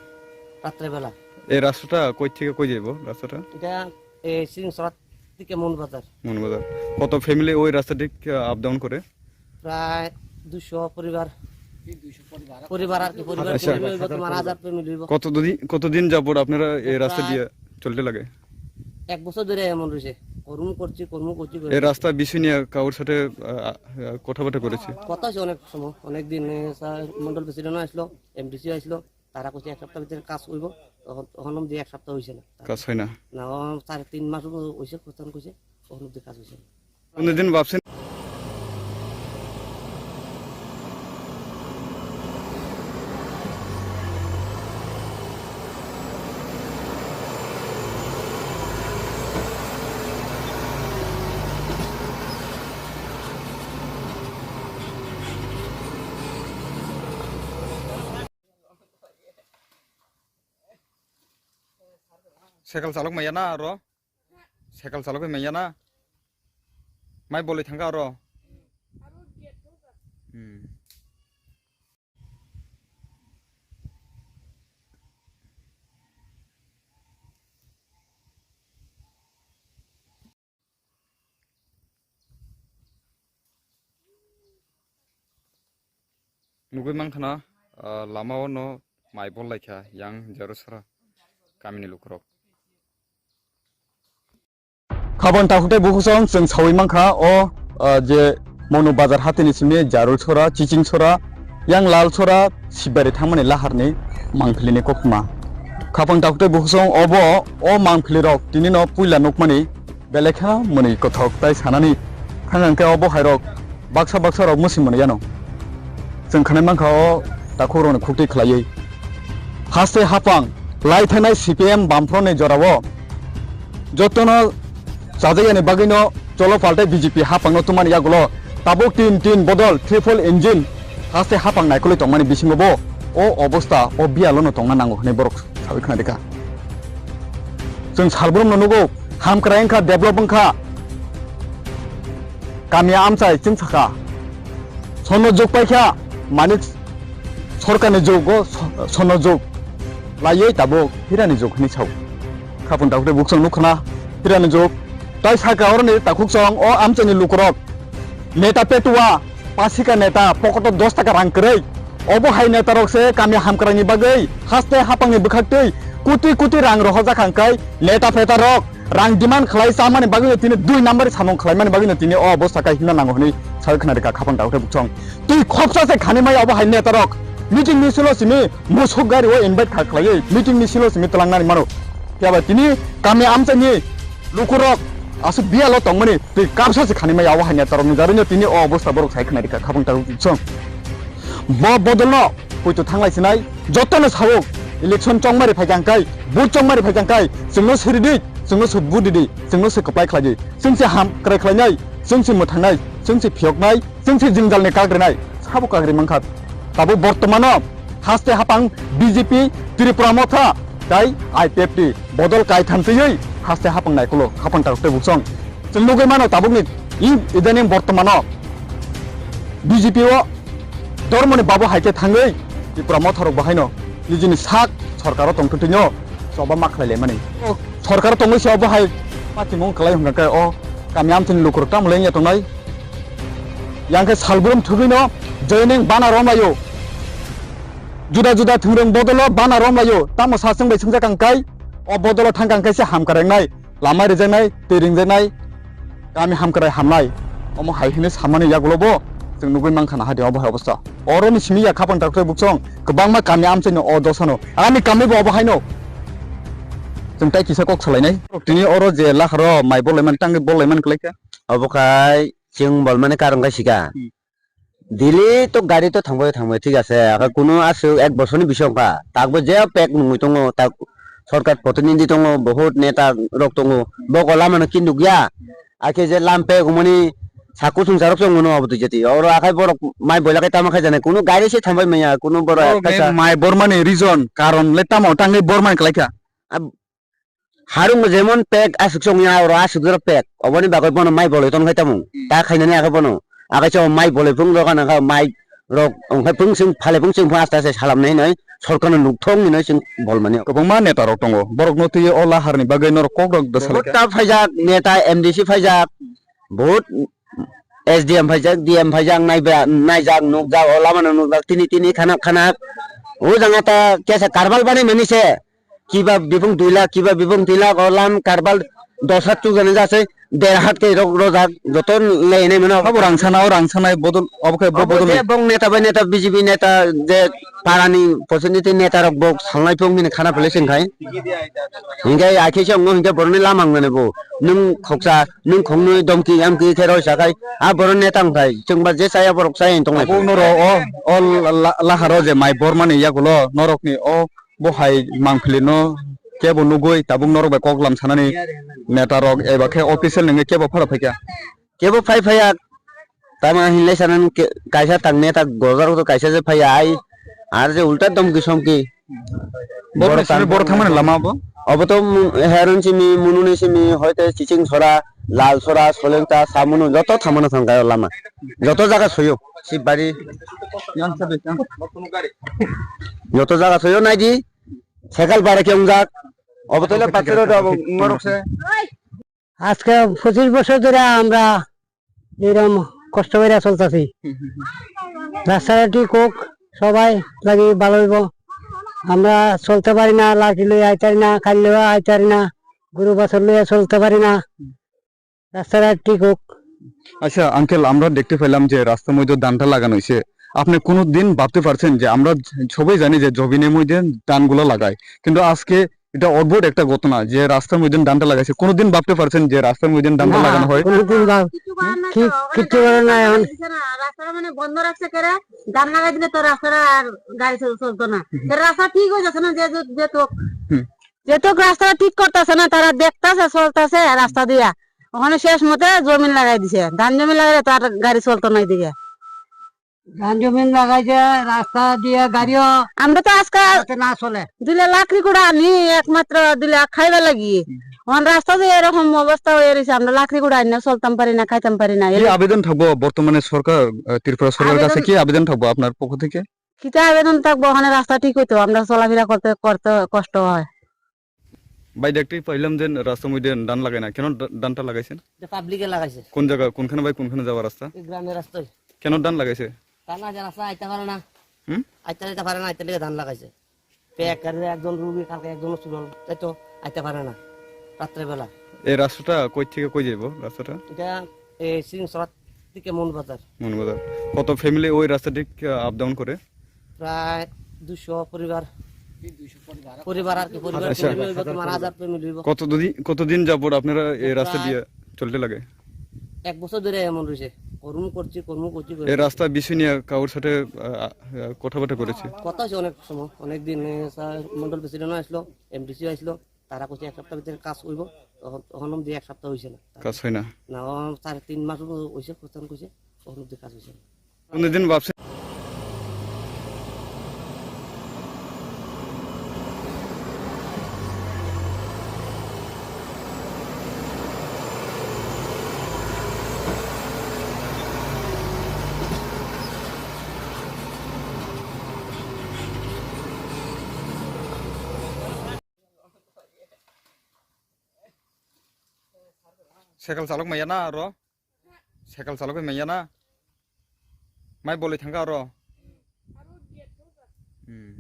রাত্রেবেলা। এই রাস্তাটা কই থেকে কই যাইব রাস্তাটা? এটা এই সিংসরা থেকে মন বাজার। মন বাজার। কত ফ্যামিলি ওই রাস্তা ঠিক, আহ, আপ ডাউন করে? প্রায় দুশো পরিবার। পরিবার আর কি, পরিবার আচ্ছা। ফ্যামিলি হইব, তোমার হাজার ফ্যামিলি হইব। কতদিন, কতদিন যাবত আপনারা এই রাস্তা প্রায় দিয়ে চলতে লাগে? এক বছর ধরে এমন রয়েছে, কর্ম করছি, কর্ম করছি, কর্ম এই করছি। রাস্তার বিষয় নিয়ে কারোর সাথে, আহ, আহ, কথাবার্তা করেছে? কথা হয়েছে অনেক সময়, অনেক দিন, এ, স্যার, মন্ডল প্রেসিডেন্টও আসলো, এমডিসি আসলো, তারা কইছে এক সপ্তাহ ভিতরে কাজ হইব, তখন, তখন অবধি এক সপ্তাহ হয়েছে না। কাজ হয় না? না, ও সাড়ে তিন মাস হইছে, প্রথম কইছে, তখন অবধি কাজ হয়েছে না। কোনোদিন ভাবছেন? Cycle chalok maya na aro? Cycle chalok maya na? Mai bolai thangka aro? Hmm. Nugui mankha na, ah, lama o no mai bol laikha yang Jarusara kamini lukurok. Khabang takhuk tei bukhuk song chwng saui mankha o, ah, je Monu bazar hatini simi Jarul sora, Chiching sora, yang Lal sora, Sibari thangmani laharni mangpilini koktma. Khabang takhuk tei bukhuk song obo o mangpilirok tini no puila nukmani belai kha mwnwi kothok tai sanani thang hwnkhe obo hairok baksa baksa rok mwswi mwnwi yano. Chwng khanai mankha o takhukrokni khuktwi khlaiwi. Haste hapang lai thanai C P M Bamfront ni jorao jotono chajakya ni bagwi no cholo paltai B J P hapang no tumani yagulo tabuk tin tin bodol triple engine haste hapang naikolwi tongmani bisingo bo o obostha o biyalo no tongna nango hwnwi borok sawi khna rikha. Chwng salbrum no nugo, hamkrai wngkha, develop wngkha, kami amchai chwng sakha, sonno jug paikha, manik sorkarni jugo so-, sonno jug. laiwi tabuk hirani jug hwnwi sao. Khapang takhuk tei buksong nukha na hirani jug. Tai saka oroni takhuk chwng o amchaini lukurok neta petua, pasika neta, pokoto dos taka rang kwrwi. Obo hai netarok se kami hamkraini bagwi haste hapangni bwkhaktwi kuti kuti rang rohorjak hangkai neta petarok rang demand khlai chamani bagwino tini dui number samung khlaimani bagwino tini o obostha kai himna nango hwnwi sawi khna rikha khapang takhuk tei buksong. Twi khopsa se khani maya obo hai netarok meeting misilo simi musuk gari o invite kha khlaiwi meeting misilo simi twlangnani mano. Phiya ba tini kami amchaini lukurok aswk biyalo tongmani twi kapsa se khani maya obo hai netarokni jarwino tini o obostha borok sai khna rikha khapang takhuk tei buksong. Bo bodolno poito thanglai sinai jotono sao election chongmari phaikha hwnkhe, vote chongmari phaikha hwnkhe chwngno siridi, chwngno se vote didi, chwngno se kwplai khlaidi. Chwng se ham kwrai khlainai, chwng se mwthangnai, chwng se phiyoknai, chwng se jwngjalni kagrinai, sabo kagri mankha. Tabuk bortomano haste hapang B J P Tripura Motha tai I P F T bodol kaitham twiwi haste hapang naikulo, hapang takhuk tei buksong. Chwng nugwi mano tabukni i-, idaning bortomano B J P o Dhormoni babu hai khe thangwi Tipra motharok bo haino nijini sak sorkaro tongtwtwino choba ma khlai laimani. O sorkaro tongwi se obo hai patimung kwlai hwnkha khe o kami amthini lukurok tamo lengya tongnai. Yang khe salbrum thwgwino joining bana romlaio. Juda juda thwngrwng bodolo bana romlaio. Tamo sa chwng bai swngjak ang kai, o bodolo thang kang kaisa hamkar wngnai. Lama rijaknai, twi ringjaknai, kami hamkrai hamnai, omo hai hwnwi samani yagulo bo chwng nugwi mankha na hadi obo hai obostha. Oroni simi ya khapang takhuk tei buksong kwbangma kami amchaino o dosano. Ani kami bo obo haino. Chwng tai kisa kok salainai. Tini oro je laharo mai bol laimani tangwi bol laimani kwlai kha. Obo khai chwng bol mani karon khai sika. Hmm. Daily to gari to thangbai thangbai, thik ase. Akhe kunu aswk ek bosorni bisingo wngkha. Takbo je pek nungwi tongo, tak sorkar protinidhi tongo, bohut neta rok tongo. Bok o lama no ki nukya. Akhe je lam pek wngmani sak kusung sarok se wngmano abo twijati. Oro akhai borok mai boila khai tamo khai jani. Kunu gari se thangbai manya, kunu borok. Borok kaisa ni mai bormani reason, karon le tamo tangwi bormani kwlai kha? Ab-, Harung jemon pek aswk se wngya, oro aswk jora pek. Oboni bagwi bono mai bolwi tong khai tamo. Hmm. Ta khainani akhe bono. Akhe se mai bolwi phung rok ana kha mai rok wng khai phung sing phale phung sing phung aste aste salam nai nai sorkar no nuk thong hinwi sing bol mani. Kwbangma neta rok tongo. Borok no twi o lahar ni bagwi norok kok rok da salai kha. Bohut ta phaijak, neta M D C phaijak. Bohut S D M phaijak, D M phaijak, naiba-, naijak, nukjak, o lama no nukjak, tini tini khanak khanak. O jang ta kesa karbal banai mani se. Kiba bibung dui lakh, kiba bibung tin lakh, o lam karbal dos lakh chukjani jasai, der lakh khe rok rojak, joto leinai mano. Abo rang sana, o rang sanai bodol, obo khe bo-, abo bodol je ni. Bong neta bai neta, B J P neta, je parani protinidhi neta rok bok salnai phung hini khana pele sing khai. Hinkhe akhe se ongno hinkhe boroni lamang mane bo. Nung khoksa, nung khongnwi domki amki khe roi sakhai, a boroni neta wngkhai, chwngba je chaya borok chaya wng tongnai. Abo noro o, o la-, la-, laharo je mai bormani yagulo norokni o bo hai mangpili no kebo nugwi tabuk norok bai kok lam sanani neta rok eba khe official nungwi kebo phara phaikha. Kebo phai phaiya tama hinlai sanani ke-, kaisa tang neta gojak rok kaisa je phaiya ai ar je ulta domki somki. Borok simi borok thangmani lama bo? Obo to mu-, Heron simi, Mununi simi, hoite Chiching Sora, Lal Sora, Solengta, Samunu joto thangmano thangkha lama. Joto jaga soyo. Sibari. Yang sabi, yang. Joto jaga soyo naidi. Cycle bara khe wngjak. Obo tole pathero da obo ngorok se. আজকে পঁচিশ বছর ধরে আমরা এরকম কষ্ট করে চলতেছি। রাস্তাটা ঠিক হোক, সবাই লাগি ভালো হইব। আমরা চলতে পারি না, লাঠি লইয়া আইতারি না, খাইলেও আইতারি না, গরু বাছুর লইয়া চলতে পারি না। রাস্তাটা ঠিক হোক। আচ্ছা আঙ্কেল, আমরা দেখতে পেলাম যে রাস্তার মধ্যে ধানটা লাগানো হয়েছে। আপনি কোনো দিন ভাবতে পারছেন যে আমরা সবাই জানি যে জবিনের মধ্যে ধানগুলো লাগায়, কিন্তু আজকে এটা অদ্ভুত একটা ঘটনা যে রাস্তার মধ্যে ধানটা লাগাইছে। কোনোদিন ভাবতে পারছেন যে রাস্তার মধ্যে ধানটা না, লাগানো হয়? কোনোদিন ভাব-, কিছু করার নাই কি-, তো, ওখানে কিচ্ছু করার নাই এখন। দিছে না, রাস্তাটা মানে বন্ধ রাখছে কেরা, ধান লাগাই দিলে তো রাস্তাটা আর গাড়ি চল-, চলতো না। তো রাস্তা ঠিক হয়ে যাচ্ছে না, যে, যে, যে তো, হুম। যে তো রাস্তাটা ঠিক করতেছে না, তারা দেখতাছে, চলতেছে রাস্তা দিয়া। ওখানে শেষ মতে জমিন লাগাই দিছে, ধান জমিন লাগাইলে তো আর গাড়ি চলতো না এদিকে। ধান জমিন লাগাইছে, রাস্তা দিয়ে গাড়িও আমরা তো আজকাল যাতে না চলে। দুই লাখ লাকড়ি কুড়া আনি একমাত্র দুই লাখ খাইবার লাগি। হুম। অন রাস্তা যে এরকম অবস্থা হয়ে রয়েছে, আমরা লাকড়ি কুড়া আনি চলতাম পারি না, খাইতাম পারি না। কি এর আবেদন থাকবো বর্তমানে সরকার, আহ, ত্রিপুরা সরকারের কাছে আবেদন কি আবেদন থাকবো আপনার পক্ষ থেকে? কিতা আবেদন থাকবো, ওখানে রাস্তা ঠিক হইতো, আমরা চলাফেরা করতে, করতে কষ্ট হয়। ভাই, দেখতেই পাইলাম যে রাস্তার মধ্যে ধান লাগায় না, কেন ধা-, ধানটা লাগাইছেন? এটা পাবলিকে লাগাইছে। কোন জায়গা, কোনখানে ভাই, কোনখানে যাওয়া রাস্তা? এই গ্রামের রাস্তায়। কেন ধান লাগাইছে? ধান আছে, রাস্তা আইতে পারে না। হুম? আইতে, আইতে পারে না, আইতে লেগে ধান লাগাইছে। তো এক গাড়িতে একজন রুগী, কালকে একজন অসুস্থ হল, তাই তো আইতে পারে না রাত্রেবেলা। এই রাস্তাটা কই থেকে কই যাইব রাস্তাটা? এটা এই সিংসরা থেকে মন বাজার। মন বাজার। কত ফ্যামিলি ওই রাস্তা দিয়ে আপ ডাউন করে? প্রায় দুশো পরিবার। পরিবার আর কি, পরিবার আচ্ছা। ফ্যামিলি হইব, তোমার হাজার ফ্যামিলি হইব। কতদিন, কতদিন যাবত আপনারা এই রাস্তা প্রায় দিয়ে চলতে লাগে? এক বছর ধরে এমন রয়েছে, কর্ম করছি, কর্ম করছি, কর্ম এই করছি। রাস্তা বিষয় নিয়ে কারোর সাথে, আহ, আহ, কথাবার্তা করেছে? কথা হয়েছে অনেক সময়, অনেক দিন, এ, স্যার মন্ডল প্রেসিডেন্টও আসলো, এমডিসিও আসলো, তারা কইছে এক সপ্তাহ ভিতরে কাজ হইব, তখন, তখন অবধি এক সপ্তাহ হইছে না। কাজ হয় না? না, ও চার তিন মাস হইছে, প্রস্থান কইছে, তখন অবধি কাজ হইছে না। কোনদিন ভাবছেন? Cycle chalok maya na aro? Cycle chalok maya na? Mai bolai thangka aro? Hmm.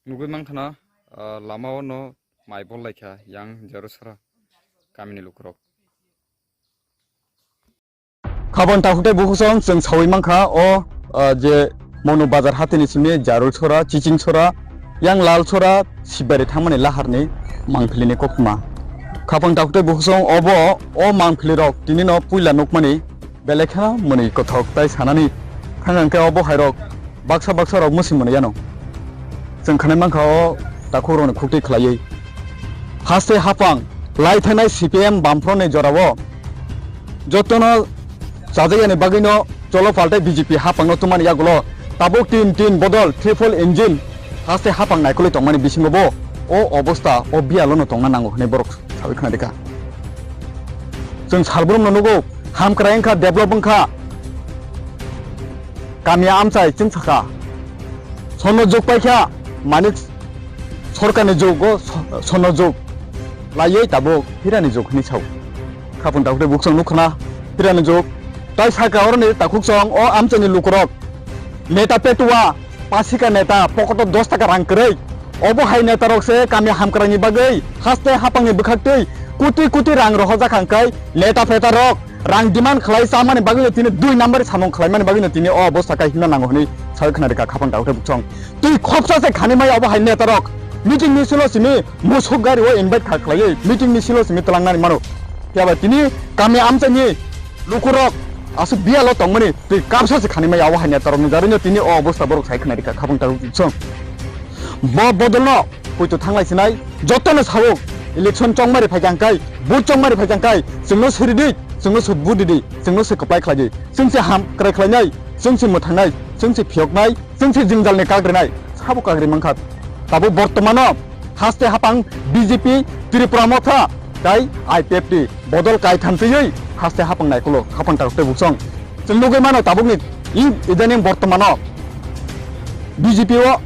Nugui mankha na, ah, lama o no mai bol laikha yang Jarusara kamini lukurok. Khabon takhuk tei bukhuk song chwng saui mankha o, ah, je Monu bazar hatini simi Jarul sora, Chiching sora, yang Lal sora, Sibari thangmani laharni mangpili ni koktma. Khabon takhuk tei bukhuk song obo o mangpili rok tini no puila nukmani belai kheno mwnwi kothok tai sanani thang hwnkhe obo hai rok baksa baksa rok mwswi mwnwi yano. Chwng khanai mankha o takhuk rokni khuktwi khlaiwi. Haste hapang lai thanai C P M Bamfront ni jorao jotono chajakya ni bagwi no cholo paltai B J P hapang no tumani yagulo tabuk tin tin bodol triple engine haste hapang naikolwi tongmani bisingo bo o obostha o biyalo no tongna nango hwnwi borok sawi khna rikha. Chwng salbrum no nugo, hamkrai wngkha, develop wngkha. Kami amchai chwng sakha. Sonno jug paikha, manik sorkarni jugo so-, sonno jug. Laiwi tabuk hirani jug hwnwi sao. Khapung takhuk tei buksong nukkhana hirani jug. Tai saka oroni takhuk song o amchaini lukurok. Neta petua, pasika neta, pokoto dos taka rang kwrwi. Obo hai neta rok se kami hamkrai ni bagwi haste hapang ni bwkhak twi kuti kuti rang rohorjak hangkai neta peta rok rang demand khlai chamani bagwi no tini dui number samung khlai mani bagwi no tini o obostha kai himna nango hwnwi sawi khna rikha khapang dakhuk tei buksong. Twi khopsa se khani mai obo hai neta rok meeting ni silo simi musuk gari o invite kha khlaiwi meeting ni silo simi twlang nani mano. Phiya ba tini kami amchai ni lukurok aswk biyalo tongmani twi kapsa se khani mai obo hai neta rok ni jarwi no tini o obostha borok sai khna rikha khapang dakhuk tei buksong. Bo bodol no poito thanglai sinai jotono sao election chongmari phai jangkai, vote chongmari phai jangkai, chwngno siri di, chwngno sut vote di, chwngno se kwplai khlai di, chwng se ham kwrai khlainai, chwng se mwthangnai, chwng se phiyoknai, chwng se jingjalni kagrinai, sabo kagri mankha. Tabuk bortomano haste hapang B J P, Tripura Motha, tai I P F T bodol kaitham twiwi haste hapang naikulo, hapang takhuk tei buksong. Chwng nugwi mano tabukni i-, idaning bortomano B J P o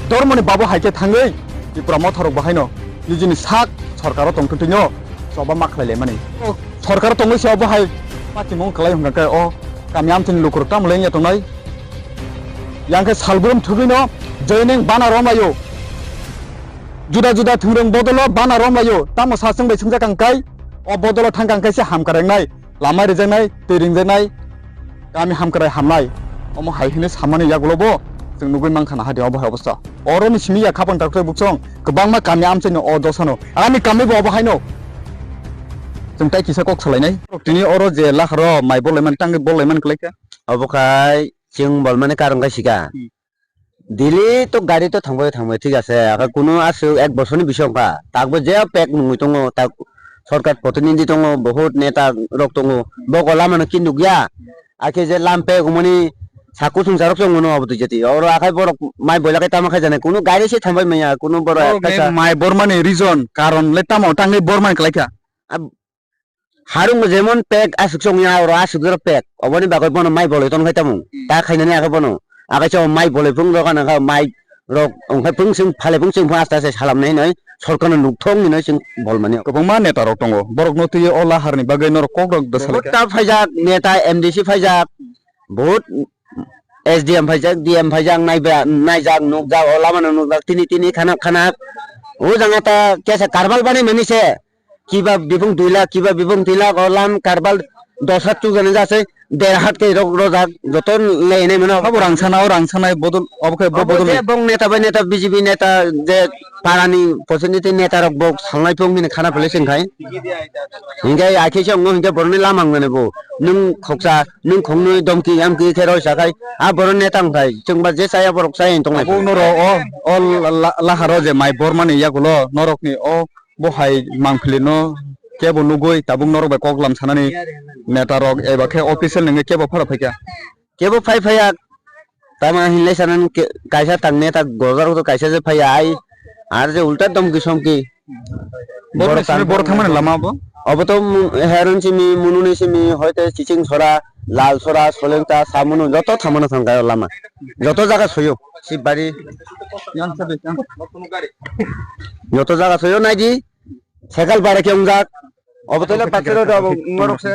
Dhormoni babu hai khe thangwi Tripura Motha rok bo haino nijini sak sorkaro tongthwng twino choba ma khlai laimani. O sorkaro tongwi se obo hai patimung kwlai hwnkha khe o kami amchaini lukurok tamo lengya tongnai. Yang khe salbrum thwgwino joining bana romlaio. Juda juda thwngrwng bodolo bana romlaio. Tamo sachwng bai swngjak ang kai o bodolo thang kang kaisa hamkar wngnai. Lama rijaknai, twi ringjaknai, kami hamkrai hamnai, omo hai hwnwi samani yagulo bo chwng nugwi mankha na hadi obo hai obostha. Oro ni simi ya khapang takhuk tei buksong kwbangma kami amchaini o dosano, ani kami bo obo haino. Chwng tai kisa kok salainai. Tini oro je laharo mai bol laimani, tangwi bol laimani kwlai kha. Obo khai chwng bol mani karwng khai sika. Hmm. Daily to gari to thangbai thangbai, thik ase. Akha kunu aswk ek bosorni bisingo wngkha. Takbo je pek nungwi tongo, tak sorkar protinidhi tongo, bahut neta rok tongo. Boko lamano ki nukya? Akhe je lam pek wngmani Saku sung sarok song mano abo twi jati. Oro akhai borok mai boila khai tama khai jani. Kunu gari se thambai maya, kunu borok Borok ekta ni sa. Mai bormani reason, karon le tamo tangni bormani kalaikha. Ab-, harung jemon pek asuk song ya, oro asuk jero pek. Oboni bagoi bono mai boloi ton khai tamo. Hmm. Ta khainani akhai bono. Akhai so mai boloi phung rok ana kha mai rok ongkhai phung sing phale phung sing phung asta se salam nai nai. Sorkar no nuk thong ni nai sing bol mani. Kwbangma neta rok tongo. Borok no twi o lahar ni bagoi norok kok rok da salai kha. Bota phaijak neta M D C phaijak. Bahut S D M phaijak, D M phaijak, naiba-, naijak, nukjak, o lama no nukjak, tini, tini, khanak, khanak. O jang ta kesa karbal bani mani se. Kiba bibung dui lakh, kiba bibung tin lakh, o lam karbal dos hat chuk jani jase, der hat ke rok rojak, joto lei nai mano. Abo rang sana, o rang sanai bodol, obo khe bo-, obo bodol je nai. Bong neta bai neta, B J P neta je parani protinidhi neta rok bo salnai phung bini khana pele sing khai. Hinkhe akhe se ongo hinkhe boroni lama wngmani bo. Nwng khoksa, nwng khongnwi domki yamki khe roi sakhai. A boroni neta wngkhai. Chwngba je chaya borok chaya wng tongnai. Abo noro o, o la-, la-, laharo je mai bormani yagulo norokni o bo hai mangpili no kebo nugui tabuk norok bai kok lam sanani neta rok eba khe official nungui kebo phara phaikha. Kebo phai phaiya. Tama hinlai sanan ke-, kaisa tang neta gojar to kaisa je phaiya ai. Ar je ulta domki somki. Borok borok simi tang borok thangmani lama bo? Obo to mu-, Heron simi, Mununi simi, hoite Chiching Sora, Lal Sora, Solengta, Samunu, joto thangmano thangkha lama. Joto jaga soyo, Sibari. Yang sabe, yang. Joto jaga soyo naidi, Sekal bara ke ungjak. Obo to le batte ro do, obo ngorok se.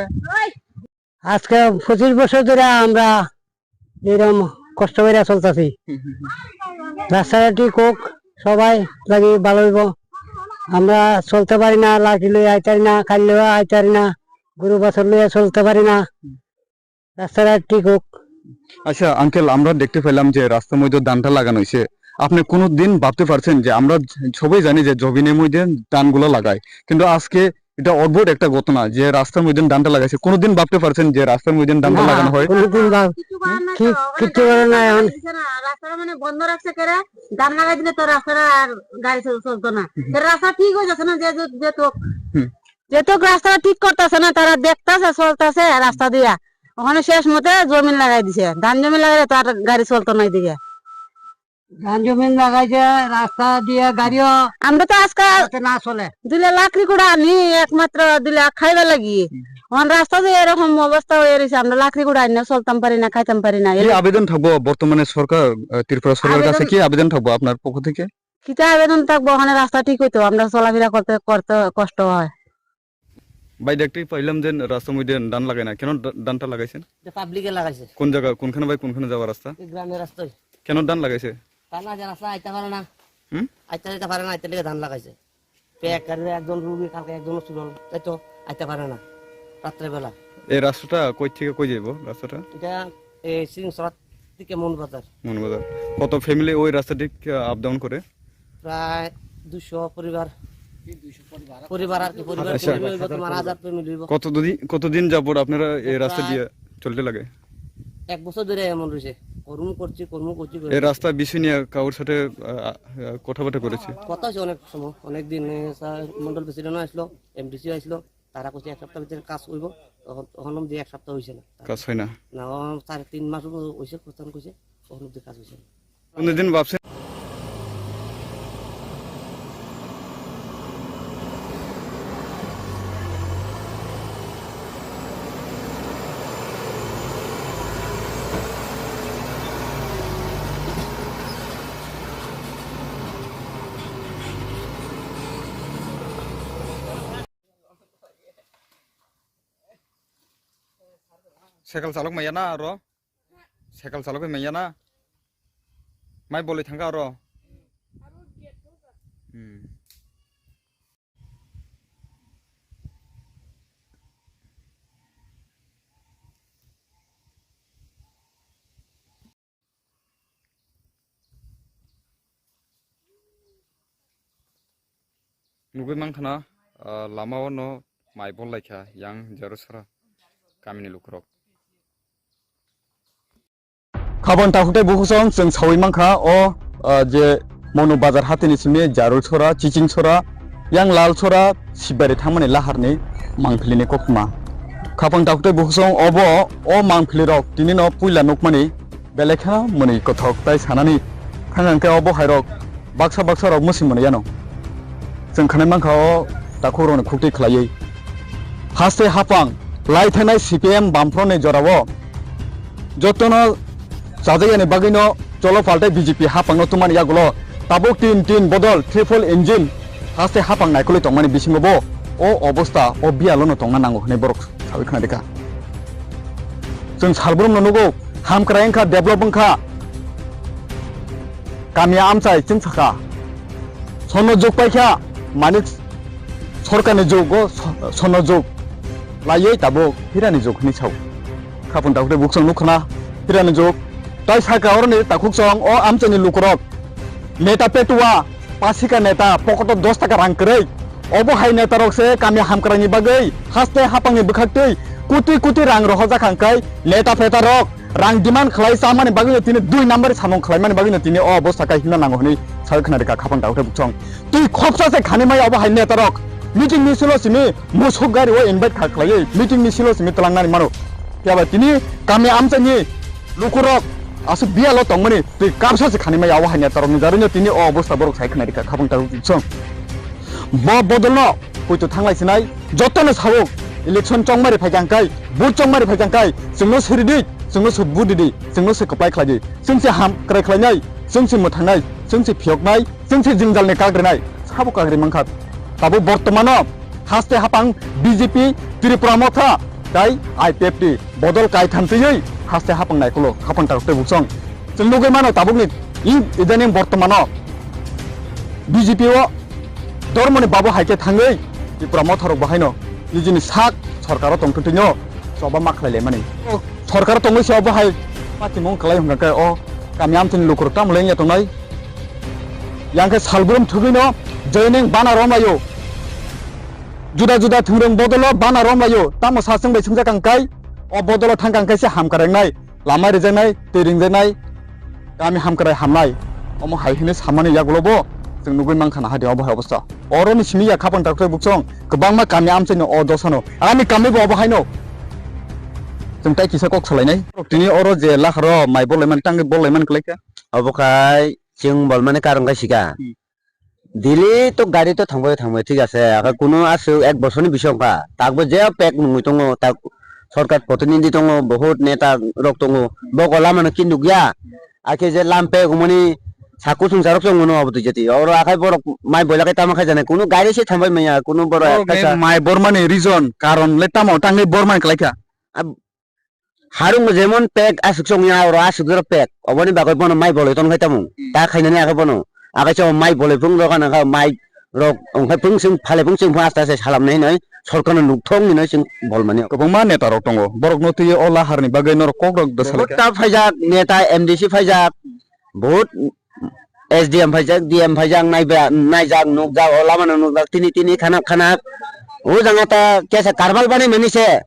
আজকে পঁচিশ বছর ধরে আমরা এরকম কষ্ট করে চলতেছি। রাস্তাটা ঠিক হোক, সবাই লাগি ভালো হইব। আমরা চলতে পারি না, লাঠি লইয়া আইতারি না, কাল লইয়া আইতারি না, গরু বাছুর লইয়া চলতে পারি না। রাস্তাটা ঠিক হোক। আচ্ছা আঙ্কেল, আমরা দেখতে পেলাম যে রাস্তার মধ্যে ধানটা লাগানো হয়েছে। আপনি কোনো দিন ভাবতে পারছেন যে আমরা সবাই জানি যে জবিনের মধ্যে ধানগুলো লাগায়, কিন্তু আজকে এটা অদ্ভুত একটা ঘটনা যে রাস্তার মধ্যে ধানটা লাগাইছে। কোনোদিন ভাবতে পারছেন যে রাস্তার মধ্যে ধানটা না, লাগানো হয়? কোনোদিন ভাব-, কিছু করার নাই তো, কি-, ওখানে কিচ্ছু করার নাই এখন। দিছে না, রাস্তাটা মানে বন্ধ রাখছে কেরা, ধান লাগাই দিলে তো রাস্তাটা আর গাড়ি চল-, চলতো না। হুম। তো রাস্তা ঠিক হয়ে যাচ্ছে না, যে, যে, যে তো, হুম। যে তো রাস্তাটা ঠিক করতেছে না, তারা দেখতাছে, চলতেছে রাস্তা দিয়া, ওখানে শেষ মতে জমিন লাগাই দিছে, ধান জমিন লাগাইলে তো আর গাড়ি চলতো না এদিকে। ধান জমিন লাগাইছে, রাস্তা দিয়ে গাড়িও আমরা তো আজকাল যাতে না চলে। দুলে লাকড়ি কুড়া আনি একমাত্র দুলে খাইবার লাগি। হুম। অন রাস্তা যে এরকম অবস্থা হয়ে রয়েছে, আমরা লাকড়ি কুড়া আনি চলতাম পারি না, খাইতাম পারি না। কি এর আবেদন থাকবো বর্তমানে সরকার, আহ, ত্রিপুরা সরকারের কাছে আবেদন কি আবেদন থাকবো আপনার পক্ষ থেকে? কিতা আবেদন থাকবো, ওখানে রাস্তা ঠিক হইতো, আমরা চলাফেরা করতে, করতে কষ্ট হয়। ভাই, দেখতেই পাইলাম যে রাস্তার মধ্যে ধান লাগায় না, কেন ধা-, ধানটা লাগাইছেন? এটা পাবলিকে লাগাইছে। কোন জায়গা, কোনখানে ভাই, কোনখানে যাওয়া রাস্তা? এই গ্রামের রাস্তায়। কেন ধান লাগাইছে? ধান আছে, রাস্তা আইতে পারে না। হুম? আইতে যাইতে পারে না, আইতে লেগে ধান লাগাইছে। তো এক গাড়িতে একজন রুগী, কালকে একজন অসুস্থ হলো, তাই তো আইতে পারে না রাত্রেবেলা। এই রাস্তাটা কই থেকে কই যাইব রাস্তাটা? এটা এই সিংসরা থেকে মন বাজার। মন বাজার। কত ফ্যামিলি ওই রাস্তা দিয়ে, আহ, আপ ডাউন করে? প্রায় দুইশো পরিবার। পরিবার আর কি, পরিবার আচ্ছা। ফ্যামিলি হইব, তোমার হাজার ফ্যামিলি হইব। কতদিন, কতদিন যাবত আপনারা এই রাস্তা প্রায় দিয়ে চলতে লাগে? এক বছর ধরে এমন রয়েছে, কর্ম করছি, কর্ম করছি, কর্ম এই করছি। রাস্তার বিষয় নিয়ে কারোর সাথে, আহ, আহ, কথাবার্তা করেছে? কথা হয়েছে অনেক সময়, অনেক দিন, এ, স্যার, মন্ডল প্রেসিডেন্টও আসলো, এমডিসিও আসলো, তারা কইছে এক সপ্তাহ ভিতরে কাজ হইব, তখন, তখন অবধি এক সপ্তাহ হইছে না। কাজ হয় না? না, ও সাড়ে তিন মাস হইছে, প্রস্তাব কইছে, তখন অবধি কাজ হইছে না। কোনদিন ভাবছেন? Cycle chalok maya na aro? Cycle chalok maya na? Mai bolwi thangkha aro? Hmm. Nugui mankha na, ah, lama o no mai bol laikha yang Jarusora kamini lukurok. Khabon takhuk tei bukhuk song chwng saui mankha o, ah, je Monu bazar hatini simi Jarul sora, Chiching sora, yang Lal sora, Sibari thangmani laharni mangpili ni koktma. Khabon takhuk tei bukhuk song obo o mangpili rok tini no puila nukmani Belai kheno mwnwi kothok tai sanani thang hwnkhe obo hairok baksa baksa rok mwswi mwnwi yano. Chwng khanai mankha o takhukrokni khuktwi khlaiwi. Haste hapang lai thanai C P M Bamfront ni jorao jotono chajakya ni bagwi no cholo paltai B J P hapang no tumani yagulo tabuk tin tin bodol triple engine haste hapang naikolwi tongmani bisingo bo o obostha o biyalo no tongna nango hwnwi borok sawi khna rikha. Chwng salbrum no nugo, hamkrai wngkha, develop wngkha, kami amchai chwng sakha, sonno jug paikha, manik sorkarni jug o so-, sonno jug laiwi tabuk hirani jug hwnwi sao. Khapang takhuk tei buksong nuk khna hirani jug. Tai saka oroni takhuk song o amchaini lukurok neta petua pasika neta pokoto dos taka rang kwrwi. Obo hai neta rok se kami hamkrai ni bagwi haste hapang ni bwkhak twi kuti kuti rang rohorjak hangkai neta peta rok rang demand khlai chamani bagwi no tini dui number samung khlai mani bagwi no tini o obostha kai himna nango hwnwi sawi khna rikha khapang takhuk tei buksong. Twi khopsa se khani maya obo hai neta rok meeting misil o simi musuk gari o invite kha khlaiwi meeting misil o simi twlang nani mano. Phiya ba tini kami amchaini lukurok aswk biyalo tongmani twi kapsa se khani maya obo hai neta rokni jarwino tini o obostha borok sai khna rikha khapang takhuk tei buksong. Bo bodolno poito thanglai sinai jotono sao election chongmari phaikha hwnkhe vote chongmari phaikha hwnkhe chwngno siridi chwngno se vote didi chwngno se kwplai khlaidi chwng se ham kwrai khlainai chwng se mwthangnai chwng se phiyoknai chwng se jwngjalni kagrinai sabo kagri mankha tabuk bortomano haste hapang B J P Tripura Motha tai I P F T bodol kaitham twiwi haste hapang naikolo khapang takhuk tei buksong. Chwng nugwi mano tabukni i-, idaning bortomano B J P o dormoni babu hai khe thangwi Tripura Motha rok bo haino nijini sak sorkaro tongthwng twino choba ma khlai laimani. Sorkaro tongwi se obo hai patimung khlai hwnkha khe o kami amtini lukurok tamo lengya tongnai. Yang khe salbrum thwgwino joining bana romlaio. Juda juda thwngrwng bodolo bana romlaio. Tamo sachwng bai swngjak ang kai, o bodolo thang kang kaisa hamkar wngnai, lama rijaknai, twi ringjaknai, kami hamkrai hamnai. Omo hai hwnwi samani yagulo bo chwng nugwi mankha na hadi obo hai obostha. Oroni simi ya khapang takhuk tei buksong kwbangma kami amchaino o dosano. Ani kami bo obo haino. Chwng tai kisa kok salainai. Tini oro je laharo mai bolai man tangwi bolai man kwlai kha. Obo khai chwng bolmani karon khai sika. Hmm. Daily to gari to thangbai thangbai, thik ase. Akha kunu aswk ek bosorni bisingo wngkha. Takbo je pek nungwi tongo, tak sorkar protinidhi tongo, bahut neta rok tongo. Boko lama no ki nukya? Akhe je lam pek wngmani saku sungsarok chwng mano abo twijati. Oro akhai borok mai boila khai tamo khai jani. Kunu gari se thangbai manya, kunu borok. Borok ekta ni sa mai bormani reason, karon le tamo tangwi bormani kwlai kha? Ab-, Harung jemon pek aswk songya oro aswk jora pek. Oboni bagwi bono mai bolwi tong khai tamo. Hmm. Ta khainani akhe bono. Akhe chamo mai bolwi phung rok ano kha mai rok ongkhai phung sing phale phung sing phung asta se salam nai nai sorkar no nuk thong ni nai sing bol mani. Kwbangma neta rok tongo. Borok no twiwi o lahar ni bagwi norok kok rok da salai kha. Bahut ta phaijak neta M D C phaijak. Bahut S D M phaijak, D M phaijak naiba naijak nukjak o lama no nukjak tini tini khanak khanak. O jang ta kesa karbal bani mani se.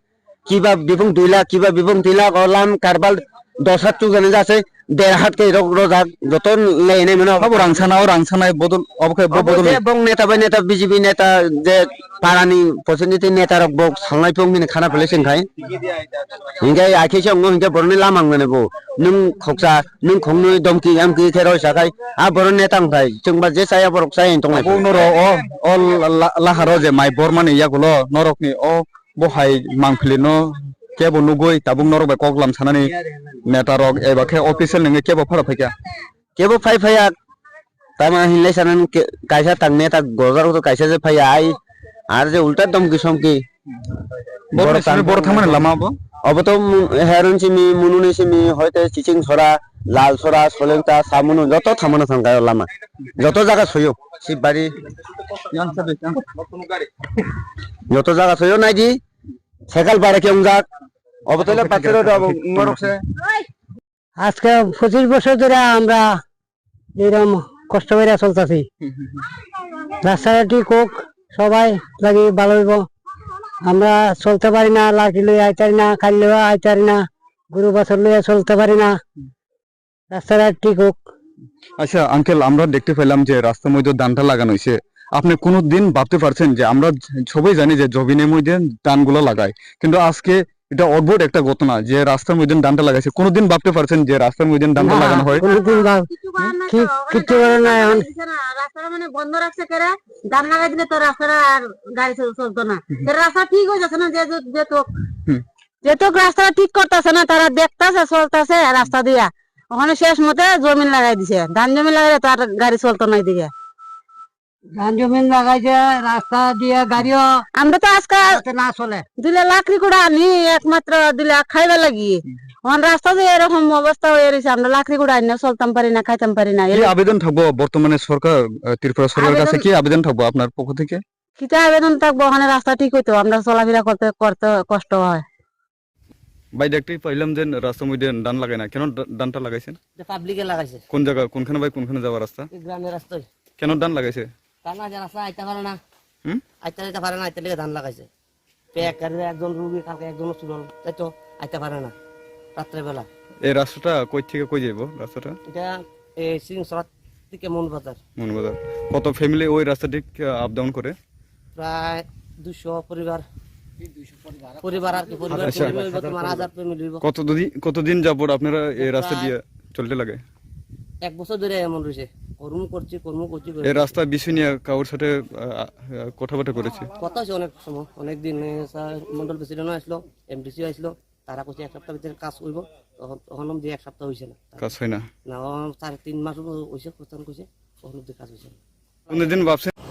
Kiba bibung dui lakh, kiba bibung tin lakh, o lam karbal dos lakh tukjani jasai, der hat khe rok rojak, joto lei nai mano. Abo rang sana, o rang sanai bodol, obo khe bo-, obo bodol je nai. Bong neta bai neta, B J P neta, je parani protinidhi neta rok bo salnai phung bini khana pele sing khai. Hinkhe akhe se ongo hinkhe boroni lama wngnani bo. Nwng khoksa, nwng khongnwi domki amki khe roi sakhai, a boroni neta wngkhai, chwngba je chaya borok chaya wng tongnai. Abo noro o, o la-, la-, laharo je mai bormani yagulo norokni o bo hai mangpili no kebo nugwi tabuk norok bai kok lam sanani neta rok eba khe official nungwi kebo pharo phaikha. Kebo phai phaiya tama hinlai sanani ke-, kaisa tang neta gojar to kaisa je phaiya ai ar je ulta domki somki. Borok borok simi tang-, borok thangmani lama bo? Obo to mu-, Heron simi, Mununi simi, hoite Chiching Sora, Lal Sora, Solengta, Samunu joto thangmano thangkha lama. Joto jaga soyo. Sibari. Joto jaga soyo naidi. Sekal bara khe wngjak. Obo tole pathero do abo ngorok se. আজকে পঁচিশ বছর ধরে আমরা এরকম কষ্ট করে চলতেছি। রাস্তাঘাট ঠিক হোক, সবাই লাগি ভালো হইব। আমরা চলতে পারি না, লাঠি লইয়া আইতে পারি না, কাল লইয়া আইতে পারি না, গরু বাছুর লইয়া চলতে পারি না। রাস্তাঘাট ঠিক হোক। আচ্ছা আঙ্কেল, আমরা দেখতে পেলাম যে রাস্তার মধ্যে ধানটা লাগানো হয়েছে। আপনি কোনো দিন ভাবতে পারছেন যে আমরা সবাই জানি যে জবিনের মধ্যে ধানগুলো লাগায়, কিন্তু আজকে এটা অদ্ভুত একটা ঘটনা যে রাস্তার মধ্যে ধানটা লাগাইছে। কোনোদিন ভাবতে পারছেন যে রাস্তার মধ্যে ধানটা না, লাগানো হয়? কোনোদিন ভাব-, কিছু করার নাই তো, কি-, ওখানে কিচ্ছু করার নাই এখন। দিছে না, রাস্তাটা মানে বন্ধ রাখছে কেরা, ধান লাগাই দিলে তো রাস্তাটা আর গাড়ি চল-, চলতো না। হুম। এর রাস্তা ঠিক হয়ে যাচ্ছে না, যে, যে, যে তো, হুম। যে তো রাস্তাটা ঠিক করতেছে না, তারা দেখতাছে, চলতেছে রাস্তা দিয়া, ওখানে শেষ মতে জমিন লাগাই দিছে, ধান জমিন লাগাইলে তো আর গাড়ি চলতো না এদিকে। ধান জমিন লাগাইছে, রাস্তা দিয়ে গাড়িও আমরা তো আজকে যাতে না চলে। দিলে লাকড়ি কুড়া আনি একমাত্র দিলে খাইবার লাগি। হুম। এখন রাস্তা যে এরকম অবস্থা হয়ে রয়েছে, আমরা লাকড়ি কুড়া আনিও চলতাম পারি না, খাইতাম পারি না। কি এর আবেদন থাকবো বর্তমানে সরকার, আহ, ত্রিপুরা সরকারের কাছে আবেদন কি আবেদন থাকবো আপনার পক্ষ থেকে? কিতা আবেদন থাকবো, ওখানে রাস্তা ঠিক হইতো, আমরা চলাফেরা করতে, করতে কষ্ট হয়। ভাই, দেখতেই পাইলাম যে রাস্তার মধ্যে ধান লাগায় না, কেন ধা-, ধানটা লাগাইছেন? এটা পাবলিকে লাগাইছে। কোন জায়গা, কোনখানে ভাই, কোনখানে যাওয়া রাস্তা? এই গ্রামের রাস্তায়। কেন ধান লাগাইছে? ধান লাগাইছে, রাস্তা আইতে পারে না। হুম? আইতে, আইতে পারে না, আইতে লেগে ধান লাগাইছে। পেক করে একজন রুগী, কালকে একজন student, তাই তো আইতে পারে না রাত্রেবেলা। এই রাস্তাটা কই থেকে কই যাইব রাস্তাটা? এটা এই সিংসরা থেকে মন বাজার। মন বাজার। কত ফ্যামিলি ওই রাস্তা ঠিক, আহ, আপ ডাউন করে? প্রায় দুশো পরিবার। পরিবার আর কি, পরিবার আচ্ছা। ফ্যামিলি হইব, তোমার হাজার ফ্যামিলি হইব। কতদিন, কতদিন যাবত আপনারা এই রাস্তা প্রায় দিয়ে চলতে লাগে? এক বছর ধরে এমন রয়েছে, কর্ম করছি, কর্ম করছি, কর্ম এই করছি। রাস্তার বিষয় নিয়ে কারোর সাথে, আহ, আহ, কথাবার্তা করেছে? কথা হয়েছে অনেক সময়, অনেক দিন, এ, স্যার, মন্ডল প্রেসিডেন্টও আসলো, এমডিসিও আসলো, তারা কইছে এক সপ্তাহ ভিতরে কাজ হইব, তখন, তখন অবধি এক সপ্তাহ হয়েছে না। কাজ হয় না? না, ও সাড়ে তিন মাস হইছে, প্রথম কইছে, তখন অবধি কাজ হয়েছে না। কোনদিন ভাবছেন?